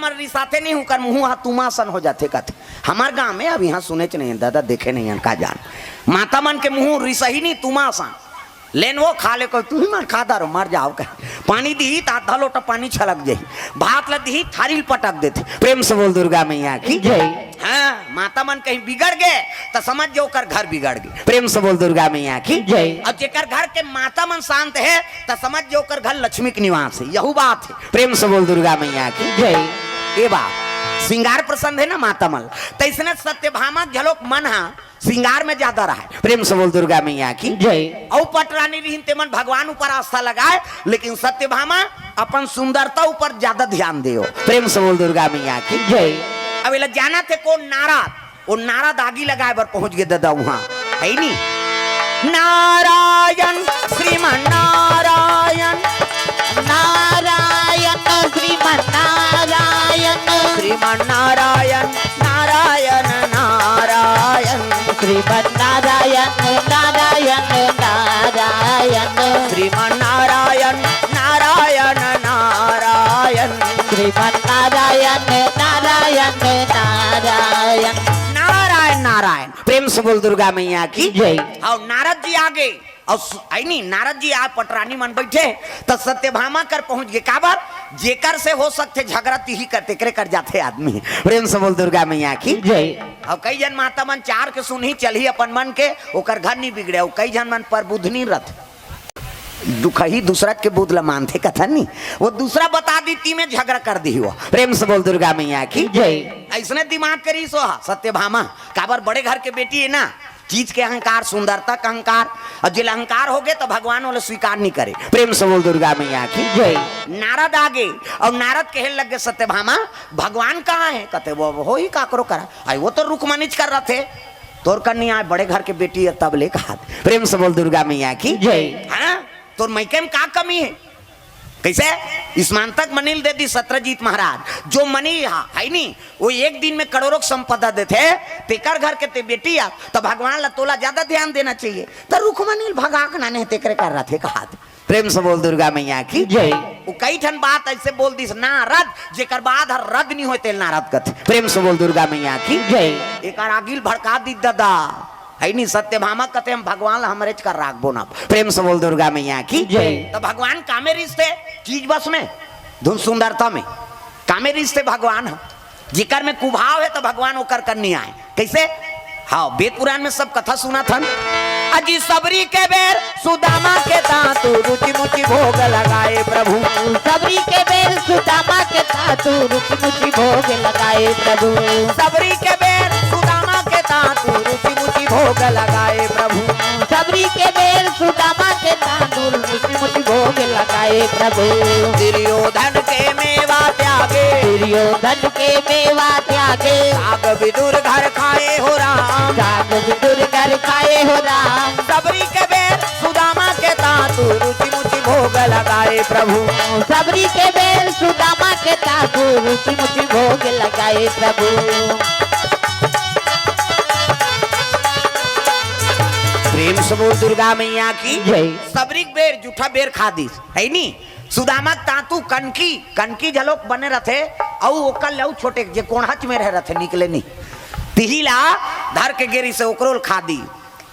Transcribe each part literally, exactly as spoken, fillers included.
मन रिसाथे नहीं, उकर मुंह हा तुमा सन हो जाथे कथे। हमर गांव में अब इहां सुनेच नहीं, दादा देखे नहीं हन, का जान। माता मन के मुंह रिसही नहीं, तुमा सन। लेन वो खा ले, कोई तुही मन खा दारो, मर जाओ कहे। पानी दिही त आधा लोटा पानी छलक जाही, भात ला दिही थारी ल पटक देथे। प्रेम से बोल दुर्गा मैया की। जय। हाँ, माता मन कहीं बिगड़ गए त समझ जाओ ओकर घर बिगड़ गए। प्रेम से बोल दुर्गा मैया की। जय। और जेकर घर के माता मन शांत है त समझ जाओ ओकर घर लक्ष्मी के निवास है, यहू बात है। प्रेम से बोल दुर्गा मैया की। जय। ये बात श्रृंगार प्रसंग है ना माता मन, तैसने सत्यभामा झलोक मन हा श्रृंगार में ज्यादा रहा है। प्रेम से बोल दुर्गा मैया की। जय। अउ पटरानी रिहिन तेमन भगवान ऊपर आस्था लगाए, लेकिन सत्यभामा अपन सुंदरता ऊपर ज्यादा ध्यान देओ। प्रेम से बोल दुर्गा मैया की। जय। अब एला जाना थे कौन नारद, वो नारद आगी लगाए बर पहुंच गए दादा वहां, है नी? नारायण श्रीमन नारायण, नारायण श्रीमन नारायण, श्रीमन नारायण, नारायण नारायण, श्रीमन नारायण, नारायण नारायण, श्रीमन नारायण, नारायण नारायण, श्रीमन नारायण, नारायण नारायण, नारायण नारायण। प्रेम से बोल दुर्गा मैया की। जय। और नारद जी आगे, और सु-, आई नी, नारद जी आ पटरानी मन बैठे, त सत्यभामा कर पहुंच गए। काबर? जेकर से हो सकथे झगड़ा तिही कर, तेकरे कर जाथे आदमी। प्रेम से बोल दुर्गा मैया की। जय। और कई झन माता मन चार के सुनही चलही अपन मन के, ओकर घर नहीं बिगड़े, और कई झन मन पर बुध नहीं रथ। दुखही दूसरा के बुध ल मानथे कथन नी, वो दूसरा बता दी ती में झगड़ा कर दी हो। प्रेम से बोल दुर्गा मैया की। जय। ऐसने दिमाग करी सो हा सत्यभामा, काबर बड़े घर के बेटी है ना, चीज के अहंकार, सुंदरता का अहंकार, और जेला अहंकार हो गए तो भगवान ओला स्वीकार नहीं करे। प्रेम से बोल दुर्गा मैया की। जय। नारद आगे, और नारद कहे लग गए सत्यभामा, भगवान कहाँ है? कहते वो हो ही काकरो करा, आई वो तो रुक्मणीच कर रहे थे, तोर कन्या आए बड़े घर के बेटी है तब ले कहा। प्रेम से बोल दुर्गा मैया की। जय। हाँ, तोर मइके में का कमी है? कैसे? इस मान तक मनील दे दी सत्रजीत महाराज, जो मनी हा, है नी, वो एक दिन में करोड़ों की संपदा देथे, तेकर घर के ते बेटी आ, तो भगवान ला तोला ज्यादा ध्यान देना चाहिए। तो रुक्मणी ल भगा के नाने तेकरे कर रहा थे कहा। प्रेम से बोल दुर्गा मैया की। जय। वो कई ठन बात ऐसे बोल दिस नारद, जेकर बाद हर रद नहीं होते नारद कथे। प्रेम से बोल दुर्गा मैया की। जय। एक आर आगिल भड़का दी दादा, है नी, सत्यभामा कथे हम भगवान ला हमरेच कर राखबो ना। प्रेम से बोल दुर्गा मैया की। जय। तो भगवान कामे रिश्ते चीज बस में, धुन सुंदरता में कामे रिश्ते भगवान ह। जिकर में कुभाव है तो भगवान ओकर कर नहीं आए। कैसे? हाँ, वेद पुराण में सब कथा सुना था। अजी सबरी के बेर सुदामा के तांतु रुचि मुचि भोग लगाए प्रभु। सबरी के बेर सुदामा के तांतु रुचि मुचि भोग लगाए प्रभु। सबरी के बेर सुदामा के तांतु रुचि मुचि भोग लगाए प्रभु। सबरी के बेर सुदामा के तांतु रुचि मुचि भोग लगाए प्रभु। दुर्योधन के मेवा त्यागे। दुर्योधन के मेवा त्यागे। साग विदुर घर खाए हो राम। साग विदुर घर खाए हो राम। सबरी के बेर सुदामा के तांतु रुचि मुचि भोग लगाए प्रभु। सबरी के बेर सुदामा के तांतु रुचि मुचि भोग लगाए प्रभु। प्रेम से बोल दुर्गा मैया की। जय। सबरी के बेर जूठा बेर खा दिस, है नी? सुदामा के तांतु कनकी, कनकी झलोक बने रथे, अउ ओकर ले अउ छोटे जे कोढ़च में रहे रथे, निकले नहीं। तिही ला धर के गेरी से ओकरो ल खा दी।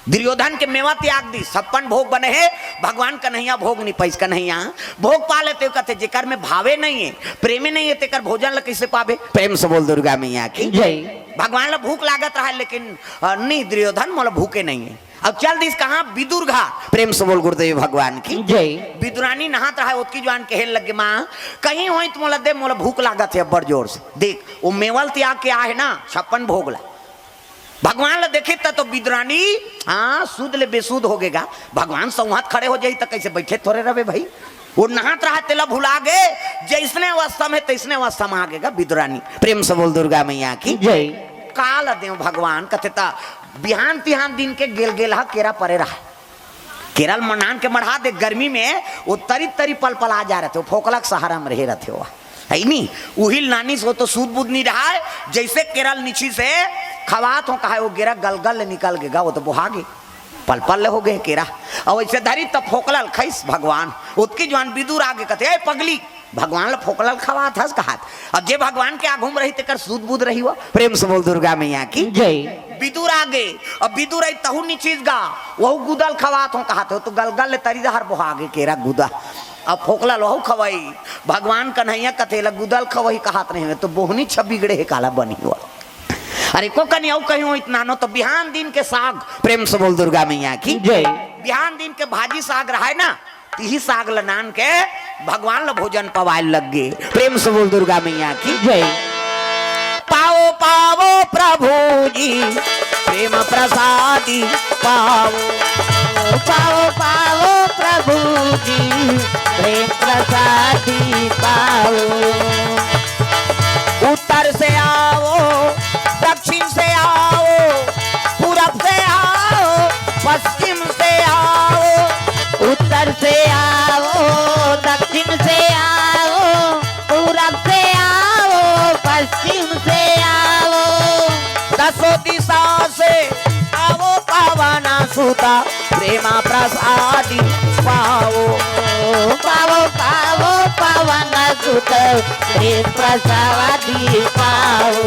दुर्योधन के मेवा त्याग दी, छप्पन भोग बने हे, भगवान कन्हैया भोग नहीं पाइस। कन्हैया भोग पा लेते हो, कहते जेकर में भावे नहीं है, प्रेमे नहीं है, तेकर भोजन ला कैसे पावे? प्रेम से बोल दुर्गा मैया की। जय। भगवान ला भूख लागत रहा, लेकिन, अ, नहीं दुर्योधन, मोला भूखे नहीं है। अब चल दिस कहाँ? विदुर घर। प्रेम से बोल गुरुदेव भगवान की। जय। विदुरानी नहात रहा, ओतकी जुआन कहे लगे, माँ, कहीं होई तो मोला दे, मोला भूख लागत है अब्बड़ जोर से। देख, वो मेवा ल त्याग के आहे ना, छप्पन भोग ला। भगवान ला देखी त तो विदुरानी, हाँ, सुध ले बेसुध हो गेगा। भगवान सौहात खड़े हो जाई त कैसे बैठे थोड़े रहे भाई? वो नहात रहा, तेला भुला गे, जैसने अवस्था में तैसने अवस्था में आ गेगा विदुरानी। प्रेम से बोल दुर्गा मैया की। जय। काल देव भगवान कथे त बिहान तिहान दिन के गेल गेल हा केरा परे रहा। केरा ल मनान के मढ़ा दे, गर्मी में वो तरी तरी पल पल आ जा रहे थे, वो फोकला के सहारा में रहे रहते हो। है नी? उहिल नानी से वो तो सूद बुद नहीं रहा है, जैसे केरा ल नीची से खवात हो कहा है, वो गेरा गल गल ले निकल गेगा, वो तो बुहा गे, पल पल ले हो गए केरा। और वैसे धरी तब फोकला ल खैस भगवान, उतकी जवान विदुर आगे कहते, "ए पगली, भगवान ल फोकला ल खवात हस कहत। अब जे भगवान के आगू म रही, तेकर सूद बूद रही वो। प्रेम से बोल दुर्गा मैया की। जय। विदुर आगे, अब विदुर आई तहू निचिस गा, वहू गुदा ल खवात हों कहत हे, तो गलगल ले तरी डहर बोहा गे केरा गुदा। अब फोकला ल वहू खवाई, भगवान कन्हैया कथे ल गुदा ल खवाही कहत नहीं हे, तो बोहनी छब बिगड़े हे काला बनी हुआ। अरे को कनी अउ कहीं हो इतना नो, तो बिहान दिन के साग, प्रेम से बोल दुर्गा मैया की। जय। बिहान दिन के भाजी साग रहाय ना, तिही साग ल नान के भगवान ल भोजन पवाय लग गे। प्रेम से बोल दुर्गा मैया की। जय। पाओ पाओ प्रभु जी प्रेम प्रसादी पाओ। पाओ पाओ प्रभु जी प्रेम प्रसादी पाओ। उत्तर से आओ, दक्षिण से आओ, पूरब से आओ, पश्चिम से आओ। उत्तर से आओ, दक्षिण से आओ, पूरब से आओ, पश्चिम से आओ। दसों दिशा से आओ पावन सुता, प्रेमा प्रसादी पाओ। पाओ पाओ पावन सुत प्रेम प्रसादी पाओ।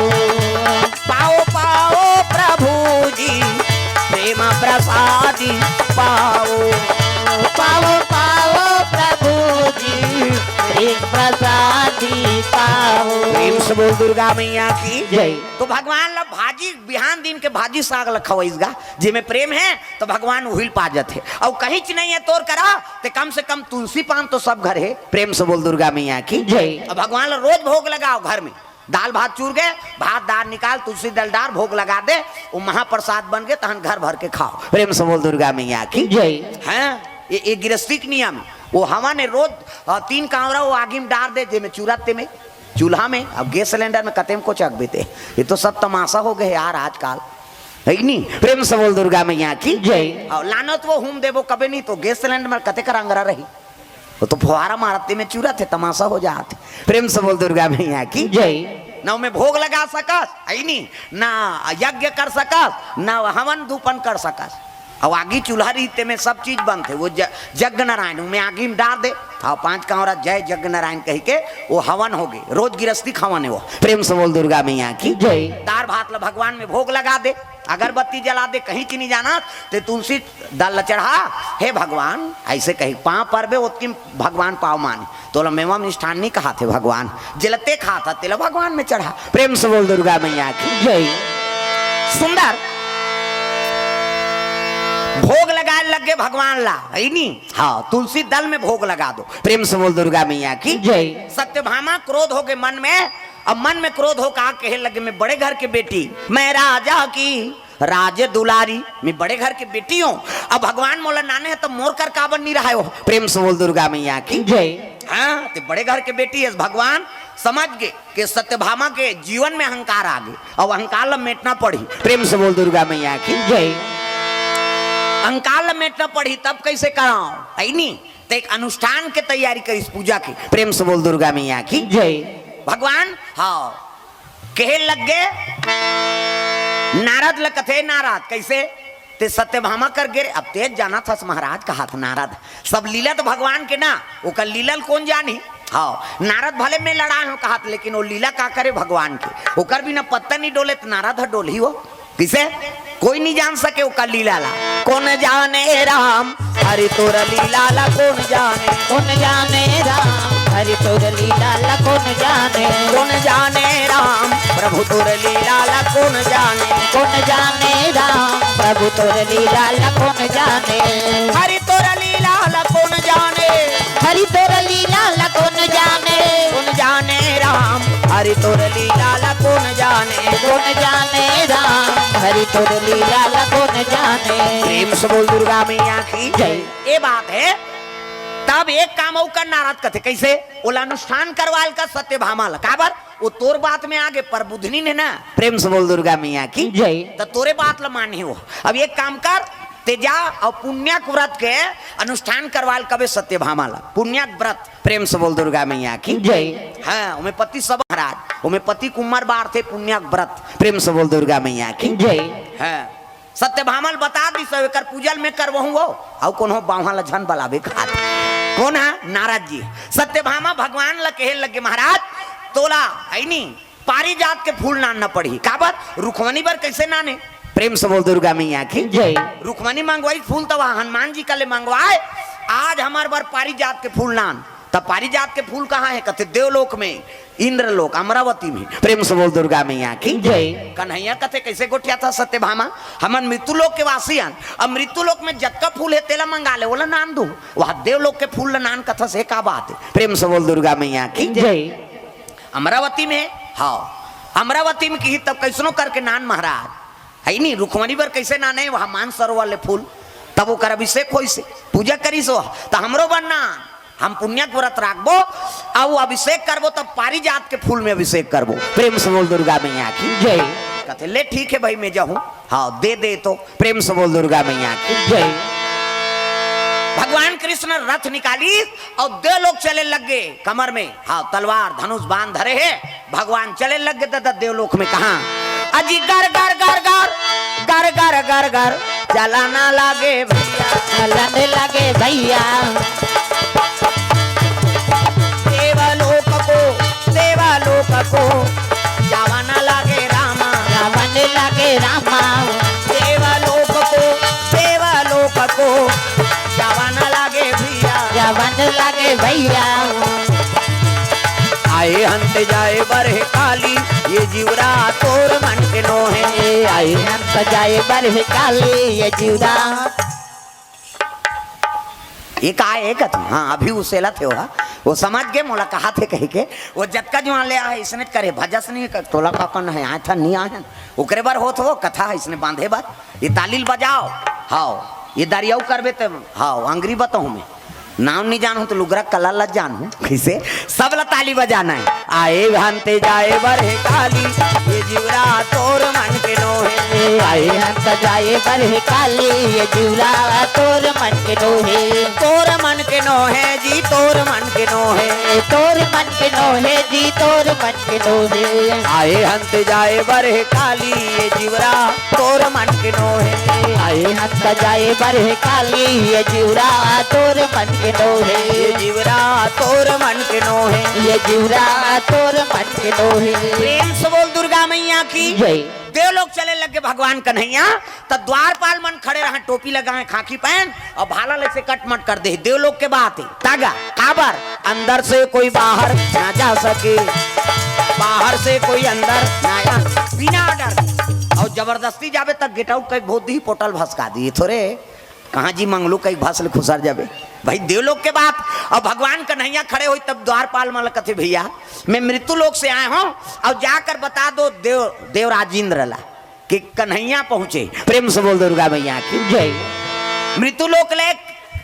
पाओ पाओ प्रभु जी प्रेमा प्रसादी पाओ। पाओ पाओ प्रभु जी प्रेम प्रसादी पाओ। प्रेम से बोल दुर्गा मैया की। जय। तो भगवान ल भाजी, बिहान दिन के भाजी साग ल खवइस गा, जेमे प्रेम हे तो भगवान उहिल पा जथे। अउ कहींच नहीं हे तोर करा, ते कम से कम तुलसी पान तो सब घर हे। प्रेम से बोल दुर्गा मैया की। जय। अब भगवान ल रोज भोग लगाओ घर में, दाल भात चूर गे, भात दार निकाल, तुलसी दल डार, भोग लगा दे, वो महाप्रसाद बन गे, तहन घर भर के खाओ। प्रेम से बोल दुर्गा मैया की। जय। हैं, ये, ये गिरस्ती के नियम। वो हवन हे रोज, अ, तीन कांवरा वो आगी में डार दे, जेमे चूरा ते में, चूल्हा में, अब गैस सिलेंडर में कते म को चकबे ते। ये तो सब तमाशा हो गे हे यार आजकल, हे कि नहीं? प्रेम से बोल दुर्गा मैया की। जय। अउ लानत वो हूम देबो कबे नहीं, तो गैस सिलेंडर में कते कर अंगरा रही, वो तो फुहारा मारत ते में चूरत हे, तमाशा हो जात हे। प्रेम से बोल दुर्गा मैया की। जय। न ओमे भोग लगा सकस, हे नहीं, न यज्ञ कर सकस, न हवन धूपन कर सकस। अउ आगी चूल्हा रही, ते में सब चीज बनथे। वो ज-, जग नारायण, ओमे आगी में डार दे, अउ पांच कांवरा जय जग नारायण कहि के वो हवन हो गे। रोज गिरस्ती के हवन हे वो। प्रेम से बोल दुर्गा मैया की। जय। दार भात ल भगवान में भोग लगा दे, अगरबत्ती जला दे, कहींच नहीं जाना, ते तुलसी दल ल चढ़ा, हे भगवान, अइसे कही पांव परबे, ओतकी भगवान पांव माने। तोला मेवा मिष्ठान नहीं कहाथे भगवान, जेला ते खाथा तेला भगवान में चढ़ा। प्रेम से बोल दुर्गा मैया की। जय। सुंदर। भोग लगाय लग गे भगवान ला, हे नहीं? हाँ, तुलसी दल में भोग लगा दो। प्रेम से बोल दुर्गा मैया की। जय। सत्यभामा क्रोध हो गे मन में, अब मन में क्रोध हो का कहे लगे, मैं बड़े घर के बेटी, मैं राजा की राज दुलारी, मैं बड़े घर के बेटी हूँ। अब भगवान मोला नाने हे, तब मोर कर काबर नहीं रहा हो? प्रेम से बोल दुर्गा मैया की। जय। हाँ, ते बड़े घर के बेटी हे, भगवान समझ गे कि सत्यभामा के जीवन में अहंकार आ गे, अउ अहंकार ल मेटना पड़ही। प्रेम से बोल दुर्गा मैया की। जय। अहंकार ल मेटना पड़ही, तब कइसे कराओ, हे नहीं? ते एक अनुष्ठान के तैयारी करिस पूजा के। प्रेम से बोल दुर्गा मैया की। जय। भगवान, हाँ, कहे लग गे, नारद ल कथे, नारद, कइसे? ते सत्यभामा कर गे रे, अब तेज जानत हस महाराज, कहाथे नारद, सब लीला तो भगवान के ना, ओकर लीला ल कोन जानही? हाँ, नारद भले मैं लड़ाय हूँ कहाथे, लेकिन वो लीला का करे भगवान के, ओकर बिना पत्ता नहीं डोले, तो नारद ह डोलही वो। कइसे? कोई नहीं जान सके ओकर लीला ला। कोन जाने राम हरि तोर लीला ला, कोन जाने। कोन जाने राम हरि तोर लीला ला, कोन जाने। कोन जाने राम प्रभु तोर लीला ला, कोन जाने। कोन जाने राम प्रभु तोर लीला ला, कोन जाने। हरि तोर लीला ला कोन जाने। हरि तोर लीला ला कोन जाने। कोन जाने राम हरि तोर लीला ला कोन जाने। कोन जाने राम हरि तोर लीला ला कोन जाने। प्रेम से बोल दुर्गा मैया की। जय। ये बात हे। तब एक काम अउ कर नारद कथे, कइसे? ओला अनुष्ठान करवाल का सत्यभामा ला, काबर? वो तोर बात में आगे पर बुधनी ने ना। प्रेम से बोल दुर्गा मैया की। जय। त तोरे बात ला मानही वो। अब एक काम कर, ते जा अउ पुण्याक व्रत के अनुष्ठान करवाल कबे सत्यभामा ला। पुण्याक व्रत, प्रेम से बोल दुर्गा मैया की। जय। हाँ, ओमे पति सब महाराज, ओमे पति कुमार बार थे पुण्याक व्रत, प्रेम से बोल दुर्गा मैया की। जय। हाँ, सत्यभामा ल बता दिस, एकर पूजा ल मैं करवहूँ वो, अउ कोनो बावहा ल झन बलाबे खात। कौन है? नारद जी। सत्यभामा भगवान ल कहे लगे, महाराज, तोला, है नी, पारिजात के फूल नानना पड़ही। काबर? रुखमनी बर कैसे नाने? प्रेम से बोल दुर्गा मैया की। जय। रुखमनी मंगवाई फूल त वहां हनुमान जी का ले मंगवाए, आज हमर बर पारिजात के फूल नान। तब पारिजात के फूल कहाँ है? कथे देवलोक में, इंद्रलोक, अमरावती में। प्रेम से बोल दुर्गा मैया की। जय। कन्हैया कथे कैसे गोठियाथे सत्यभामा, हमन मृत्यु लोक के वासी हन, अब मृत्यु लोक में जतका फूल है तेला मंगा ले, ओला नान दू, वहां देवलोक के फूल ल नान कथस, हे का बात है? प्रेम से बोल दुर्गा मैया की। जय। अमरावती में, हाँ, अमरावती में किही तब कैसनो करके नान महाराज, है नी, रुखमनी बर कैसे नाने, वहां मानसरोवर ले फूल, तब ओकर अभिषेक होइसे, पूजा करिस हो, त हमरो बर नान, हम पुण्यक व्रत राखबो, अउ अभिषेक करबो, तब पारिजात के फूल में अभिषेक करबो। प्रेम से बोल दुर्गा मैया की। जय। कथे, ले ठीक है भाई, मैं जाहूं। हाँ, दे दे तो। प्रेम से बोल दुर्गा मैया की। जय। भगवान कृष्ण रथ निकाली अउ देवलोक चले लग गे, कमर में, हाँ, तलवार, धनुष, बाण धरे हे। भगवान चले लग गे दादा देवलोक में। कहाँ? अजी गर गर गर गर, गर गर गर गर, चलाना लागे भैया। चलाने लगे भैया। देवलोक को, देवलोक को, जावाना लागे रामा। जावाने लगे रामा। देवलोक को, देवलोक को, जावाना लागे भैया। जावाने लागे भैया। आए हंत जाए बर हे काली, ये जीवरा तोर मन के नोहे। आए हंत जाए बर हे काली, ये जीवरा। ये का है कथी? हाँ, अभी उसेलत हे ओहा। वो समझ गे मोला कहाथे कहिके। वो जतका जुआन ले आहे, इसने करे, भजस नहीं कर, तोला का कन है, आए था, नहीं आए हैं। ओकरे बर होत हो, कथा है, इसने बांधे बर। ये ताली ल बजाओ, हाओ, ये दारियाऊ करबे ते, हाओ, अंगरी बताऊँ मैं। नाम नहीं जानहूं तो लुगरा कला ला जानहूं। कैसे? सब ला ताली बजाना है। आए हंते जाए बर हे काली, ये जीवरा तोर मन के नोहे। आए हंत जाए बर हे काली, ये जीवरा तोर मन के नोहे। तोर मन के नोहे जी, तोर मन के नोहे। तोर मन के नोहे जी, तोर मन के नोहे। आए हंत जाए बर हे काली, ये जीवरा तोर मन के नोहे। आए हंत जाए बर हे काली, ये जीवरा तोर मन के नोहे। ये जीवरा तोर मन के नोहे। ये जीवरा तोर मन के नोहे। प्रेम से बोल दुर्गा मैया की। जय। देवलोक चले लगे भगवान कन्हैया, त द्वारपाल मन खड़े रहे, टोपी लगाए, खाकी पहन, अउ भाला ले से कटमट कर दे। देवलोक के बात है, तागा, काबर, अंदर से कोई बाहर ना जा सके, बाहर से कोई अंदर ना आ, बिना order। अउ जबरदस्ती जाबे त get out कई भोत दी, पोटल भसका दी, थोरे कहाँ जी मंगलू कई भस ले खुसर जाबे। भाई देवलोक के बात। अउ भगवान कन्हैया खड़े होई तब द्वारपाल मन ल कथे, भैया मैं मृत्यु लोक से आए हूँ, अउ जाकर बता दो देव, देवराज इंद्र ला कि कन्हैया पहुंचे। प्रेम से बोल दुर्गा मैया की। जय। मृत्यु लोक ले,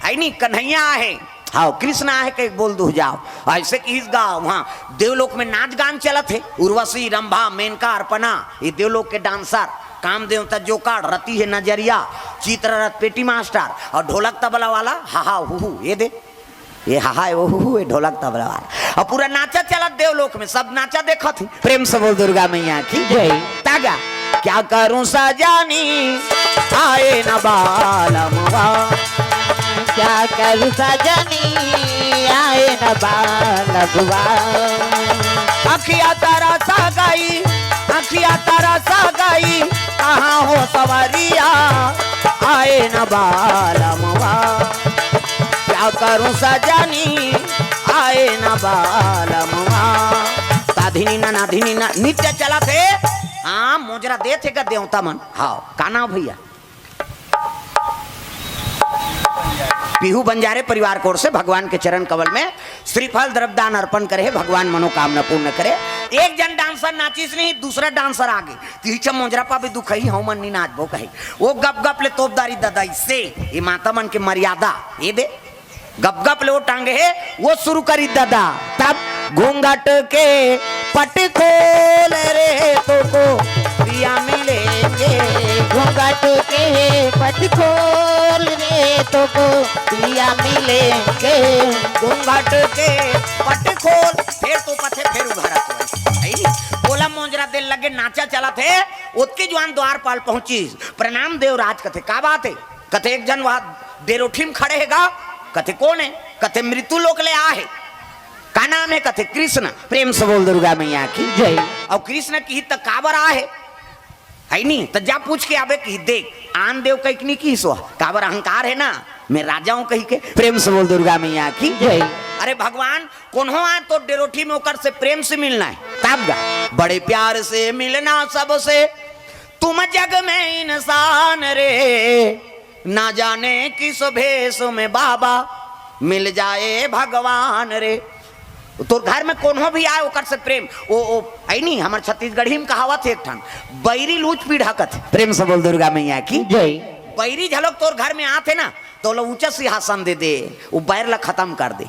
है नी, कन्हैया आहे, हाँ, कृष्ण आहे के बोल दू जाओ। ऐसे किहिस गा, वहाँ देवलोक में नाच गान चलत हे। उर्वशी, रंभा, मेनका, अर्पणा, ये देवलोक के dancer, कामदेव त जोकाड़, रति हे नजरिया, चित्ररथ पेटी मास्टर अउ ढोलक तबला वाला, हा हा हु हु, ये दे। ये हाय, ओ हु, हु, ये ढोलक तबला वाला। अउ पूरा नाचा चलत देवलोक में, सब नाचा देखत ही। प्रेम से बोल दुर्गा मैया की। जय। तागा, क्या करूं सजनी, आए न बालमवा। क्या करूं सजनी, आए न बालमवा। अखिया तरस गई, अखिया तरस गई, कहाँ हो सवरिया, आए न बालमवा। क्या करूं सजनी, आए न बालमवा। ताधिनी ना, नाधिनी ना, नृत्य चलत हे। हाँ, मोजरा देत हे गा देवता मन। हाँ, का नाम भैया? पीहू बंजारे परिवार कोर से भगवान के चरण कमल में श्रीफल द्रव्यदान अर्पण करे हे, भगवान मनोकामना पूर्ण करे। एक जन dancer नाचिस नहीं, दूसरा dancer आगे, तिहिचा मोजरा पाबे दुखही, हम मन नी नाचबो कहे। वो गप गप ले तोपदारी ददा, इससे ये माता मन के मर्यादा, ये दे। गप गप ले वो टांगे हे, वो शुरू करी ददा। तब घूंघट के पट खोल रे, तोको पिया मिलेंगे। घूंघट के पट खोल रे, तोको पिया मिलेंगे। घूंघट के पट खोल, फेर तो पथे, फेर उघारा तो आई। बोला मोजरा दे लगे, नाचा चलत हे, ओतके जुआन द्वारपाल पहुंची। प्रणाम देवराज कथे, का बात हे? कथे एक जन वहां डेरोठी में खड़े हे गा। कथे कोन हे? कथे मृत्यु लोक ले आहे। का नाम हे? कथे कृष्ण। प्रेम से बोल दुर्गा मैया की जय। अउ कृष्ण किही त काबर आहे? है नी? त जा पूछ के आबे किही, देख, आन देव कहिके नी किहिस ओ, काबर अहंकार हे ना, मैं राजा हूँ कहिके। प्रेम से बोल दुर्गा मैया की जय। अरे भगवान, कोनो आय तोर डेरोठी में, ओकर से प्रेम से मिलना हे। तब गा, बड़े प्यार से मिलना सबसे, तुम जग में इंसान रे, ना जाने किस भेष में बाबा, मिल जाए भगवान रे। तोर घर में कोनो भी आय, ओकर से प्रेम। ओ, ओ, है नी, हमर छत्तीसगढ़ी में कहावत हे एक ठन, बैरी लूच पीढ़ा कथे। प्रेम से बोल दुर्गा मैया की जय। बैरी झलक तोर घर में आथे ना, त ओला ऊंचा सिंहासन दे दे, ओ बैर ला खतम कर दे।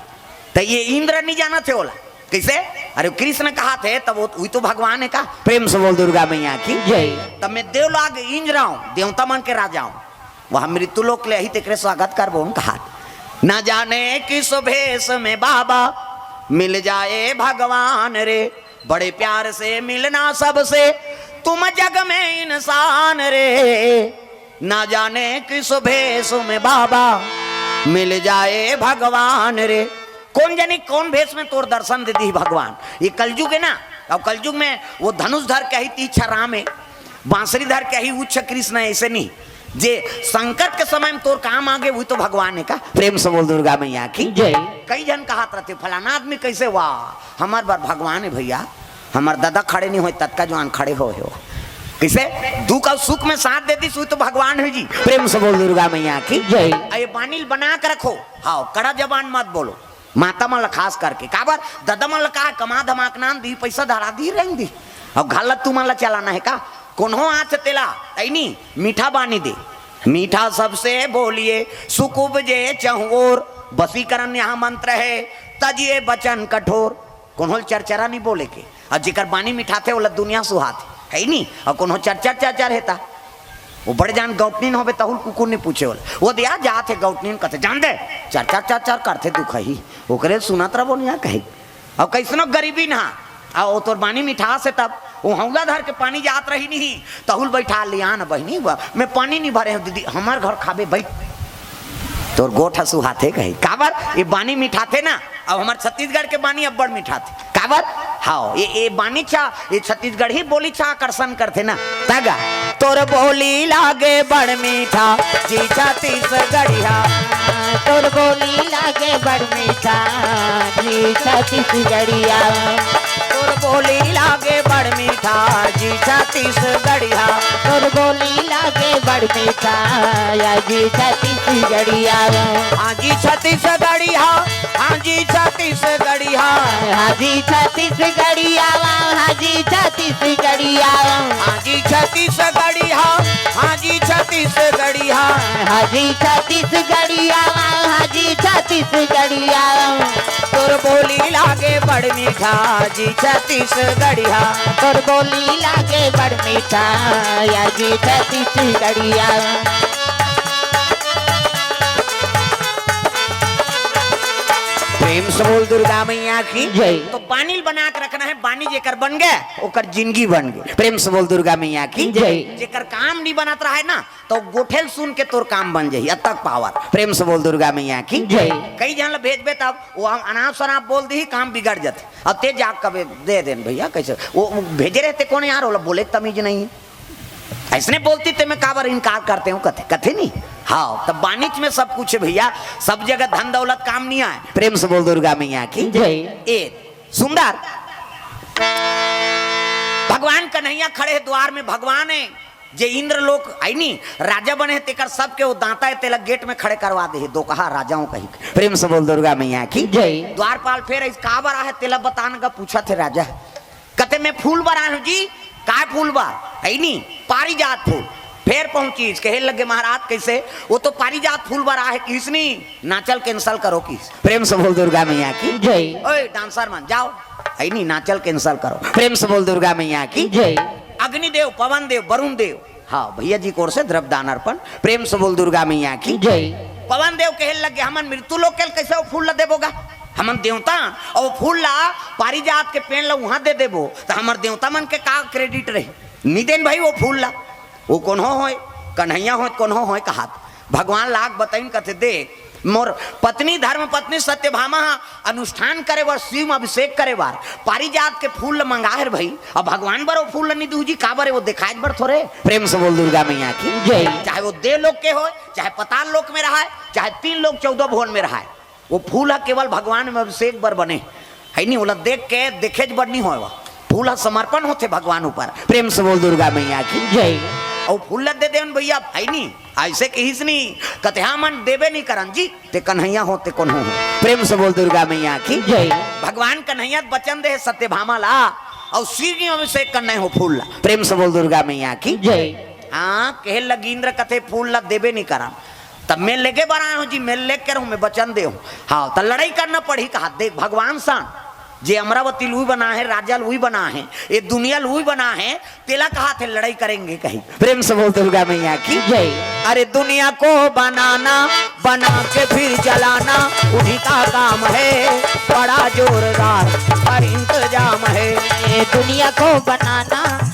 त ये इंद्र नी जानत हे ओला। कइसे? अरे कृष्ण कहात हे, तब ओ, उही तो भगवान हे का? प्रेम से बोल दुर्गा मैया की जय। तब मैं देवलोक इंद्र हूँ, देवता मन के राजा हूँ। वहाँ मृत्यु लोक ले आही, तेकरे स्वागत करबो, हम कहात। ना जाने किस भेष में बाबा, मिल जाए भगवान रे, बड़े प्यार से मिलना सबसे, तुम जग में इंसान रे, ना जाने किस भेष में बाबा, मिल जाए भगवान रे। कोन जनी कोन भेष में तोर दर्शन दे दिही भगवान। ये कलजुग हे ना, अउ कलजुग में ओ धनुष धर के आही, तीछा राम हे, बांसुरी धर के आही, उच्च कृष्ण हे, अइसे नी। जे संकट के समय में तोर काम आगे, उही तो भगवान हे का? प्रेम से बोल दुर्गा मैया की जय। कई झन कहात रथे, फलाना आदमी कइसे, वाह, हमर बर भगवान हे भइया, हमर ददा खड़े नी होय, ततका जुवान खड़े होय हे। कइसे? दुख अउ सुख में साथ दे दिस, उही तो भगवान हे जी। प्रेम से बोल दुर्गा मैया की जय। अउ ये बानी ल बना के रखो, हाँ, कड़ा जबान मत बोलो। माता मन ला खास करके, काबर ददा मन ला का कमा धमा के नान दिही, पइसा धरा दिही, रेंग दिही, अउ घर ला तुमन ला चलाना हे का? कोनो आथे तेला, है नी, मीठा बानी दे। मीठा सबसे बोलिए, सुख उपजे चहुओर, वशीकरण यहाँ मंत्र हे, तजिए बचन कठोर। कोनो ल चरचरा नी बोले के, अउ जेकर बानी मिठाथे, ओला दुनिया सुहाथे, है नी? अउ कोनो चरचर चरचर हे त ओ बड़े जान गौटनीन होबे, तहू ल कुकुर नी पूछे ओला। ओ दे आ जाथे गौटनीन कथे, जान दे, चरचर चरचर करथे दुखही, ओकरे सुनत रबो निया कही। अउ कइसनो गरीबी ना, अउ ओ तोर बानी मिठास हे तब, ओ हौला धर के पानी जात रही नहीं, तहू ल बइठा ले, आन बहिनी, ब-, मैं पानी नी भरे हूँ दीदी, हमर घर खाबे, बइठ। तोर गोठ ह सुहाथे कही। काबर? ये बानी मिठाथे ना, अउ हमर छत्तीसगढ़ के बानी अब्बड़ मिठाथे। काबर? हाँ, ये, ये बानी चा, ये छत्तीसगढ़ी बोली चा आकर्षण करथे ना। तगा, तोर बोली लागे बड़ मीठा, जी छत्तीसगढ़िया। तोर बोली लागे बड़ मीठा, जी छत्तीसगढ़िया। तोर बोली लागे बड़ मीठा, जी छत्तीसगढ़िया। तोर बोली लागे बड़ मीठा, या जी छत्तीसगढ़िया। हाँ जी छत्तीसगढ़िया, हाँ जी छत्तीसगढ़िया। हाँ जी छत्तीसगढ़िया, हाँ जी छत्तीसगढ़िया। हाँ जी छत्तीसगढ़िया, हाँ जी छत्तीसगढ़िया। हाँ जी छत्तीसगढ़िया, हाँ जी छत्तीसगढ़िया। तोर बोली लागे बड़ मीठा, जी छत्तीसगढ़िया। तोर बोली लागे बड़ मीठा, या जी छत्तीसगढ़िया। प्रेम से बोल दुर्गा मैया की जय। तो बानी ल बना के रखना हे, बानी जेकर बन गे, ओकर जिंदगी बन गे। प्रेम से बोल दुर्गा मैया की जय। जेकर काम नी बनत रहे ना, तो गोठे ल सुन के तोर काम बन जाही, अतक पावर। प्रेम से बोल दुर्गा मैया की जय। कई झन ल भेजबे तब ओ अनाप शनाप बोल दिही, काम बिगड़ जाथे। अब ते जा कबे दे देन भइया, कइसे? ओ, ओ भेजे रहे ते कोन यार, ओला बोले के तमीज नहीं हे। अइसने बोलती ते मैं काबर इनकार करते हूँ, कथे, कथे नी। हाँ, तब बानी च में सब कुछ हे भइया, सब जगह धन दौलत काम नी आय। प्रेम से बोल दुर्गा मैया की जय। ए सुंदर भगवान कन्हैया खड़े हे द्वार में, भगवान हे जे इंद्र लोक आय नी, राजा बने हे, तेकर सबके ओ दांता हे, तेला गेट में खड़े करवा दे हे, दोकहा राजा हूँ कही। प्रेम से बोल दुर्गा मैया की जय। द्वारपाल फेर अइस काबर आहे, तेला बतान गा पूछत हे राजा। कथे मैं फूल बर आए हूँ जी। काय फूल बर? है नी, पारिजात फूल। फेर पहुंचिस, कहे लगे महाराज कइसे? ओ तो पारिजात फूल बर आहे किहिस नी, नाचल cancel करो किहिस। प्रेम से बोल दुर्गा मैया की जय। ओए dancer मन जाओ, है नी, नाचल cancel करो। प्रेम से बोल दुर्गा मैया की जय। अग्निदेव, पवन देव, वरुण देव, हाँ भइया जी की ओर से द्रव्य दान अर्पण। प्रेम से बोल दुर्गा मैया की जय। पवन देव कहे लगे, हमन मृत्यु लोक के कइसे ओ फूल ला देबो गा? हमन देवता, अउ ओ फूल ला, पारिजात के पेड़ ला उहाँ दे देबो, त हमर देवता मन के का credit रही? नी देन भाई ओ फूल ला। ओ कोनो होय, कन्हैया होय, कोनो होय कहात। भगवान लाग बताइन कथे, देख, मोर पत्नी धर्म पत्नी सत्यभामा ह अनुष्ठान करे बर, शिव म अभिषेक करे बर पारिजात के फूल ल मंगा हे रे भई। अब भगवान बर वो फूल ल नी दूहू जी, काबर हे? वो देखाए बर थोरे। प्रेम से बोल दुर्गा मैया की जय। चाहे वो देव लोक के होय, चाहे पताल लोक में रहाय, चाहे तीन लोक चौदह भुवन में रहाय, वो फूल ह केवल भगवान में अभिषेक बर बने हे नी। ओला देख के देखेच बर नी होय, वो फूल ह समर्पण होथे भगवान ऊपर। प्रेम से बोल दुर्गा मैया की जय। अउ फूल ल दे देवन भैया, हे नी, अइसे कहिस नी, कथे हमन देबे नी करन जी, ते कन्हैया हो, ते कोनो हो। प्रेम से बोल दुर्गा मैया की जय। भगवान कन्हैया वचन दे हे सत्यभामा ला, अउ शिव जी अभिषेक करना हे वो फूल ला। प्रेम से बोल दुर्गा मैया की जय। हाँ, कहे लगी इंद्र कथे फूल ला देबे नी करन, तब मैं लेगे बर आए हूँ जी, मैं लेके रहूँ, मैं वचन दे हूँ। हाँ, त लड़ई करना पड़ही कहा, देख भगवान सन, जे अमरावती ल उही बना हे, राजा ल उही बना हे, ये दुनिया ल उही बना हे, तेला कहाथे लड़ई करेंगे कही। प्रेम से बोल दुर्गा मैया की जय। अरे दुनिया को बनाना, बना के फिर जलाना, उन्हीं का काम है, बड़ा जोरदार पर इंतजाम है। ये दुनिया को बनाना।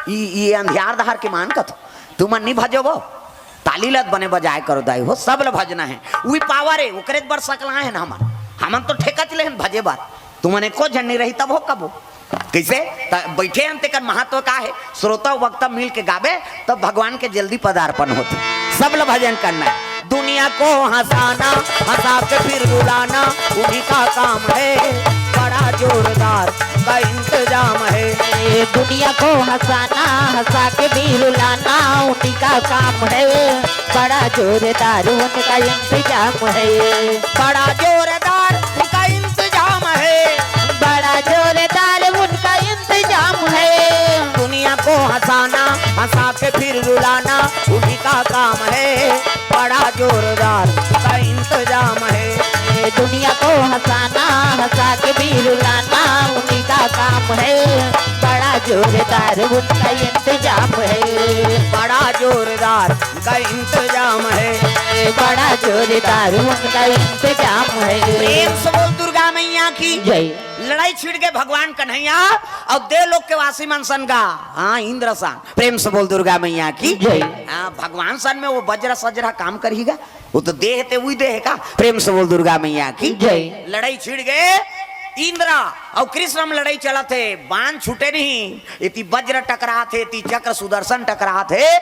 ई, ई अंधियार दहार के मान कथो, तुमन नी भजो वो, ताली लत बने बजाए करो दाई हो, सब ल भजना हे। उही पावर हे, ओकरे बर सकला हे न हमन। हमन तो ठेका च ले हन भजे बर, तुमन एको झन नी रही तब हो कबो। कइसे? त बइठे हन, तेकर महत्व का हे? श्रोता वक्ता मिल के गाबे, तब भगवान के जल्दी पदार्पण होथे। सब ल भजन करना हे। दुनिया को हंसाना, हंसा के फिर रुलाना, उन्हीं का काम है, बड़ा जोरदार का इंतजाम है। ये दुनिया को हंसाना, हंसा के भी रुलाना, उन्हीं का काम है, बड़ा जोरदार उनका इंतजाम है। बड़ा जोरदार उनका इंतजाम है। बड़ा जोरदार उनका इंतजाम है। दुनिया को हंसाना, हंसा के फिर रुलाना, उन्हीं का काम है। बड़ा जोरदार का इंतजाम है। दुनिया को हंसाना, हंसा के भी रुलाना, उन्हीं का काम है। बड़ा जोरदार उनका इंतजाम है। बड़ा जोरदार का इंतजाम है। बड़ा जोरदार उनका इंतजाम है। प्रेम से बोल दुर्गा मैया की जय। लड़ई छिड़ गे भगवान कन्हैया अउ देव लोक के वासी मन सन गा। हाँ, इंद्र सन। प्रेम से बोल दुर्गा मैया की जय। हाँ, भगवान सन में वो वज्र सज्र काम करही गा। वो तो देह ते उही देह का। प्रेम से बोल दुर्गा मैया की जय। लड़ई छिड़ गे इंद्र अउ कृष्ण म लड़ई चलत हे, बाण छूटे नहीं। एती वज्र टकरात हे, एती चक्र सुदर्शन टकरात हे,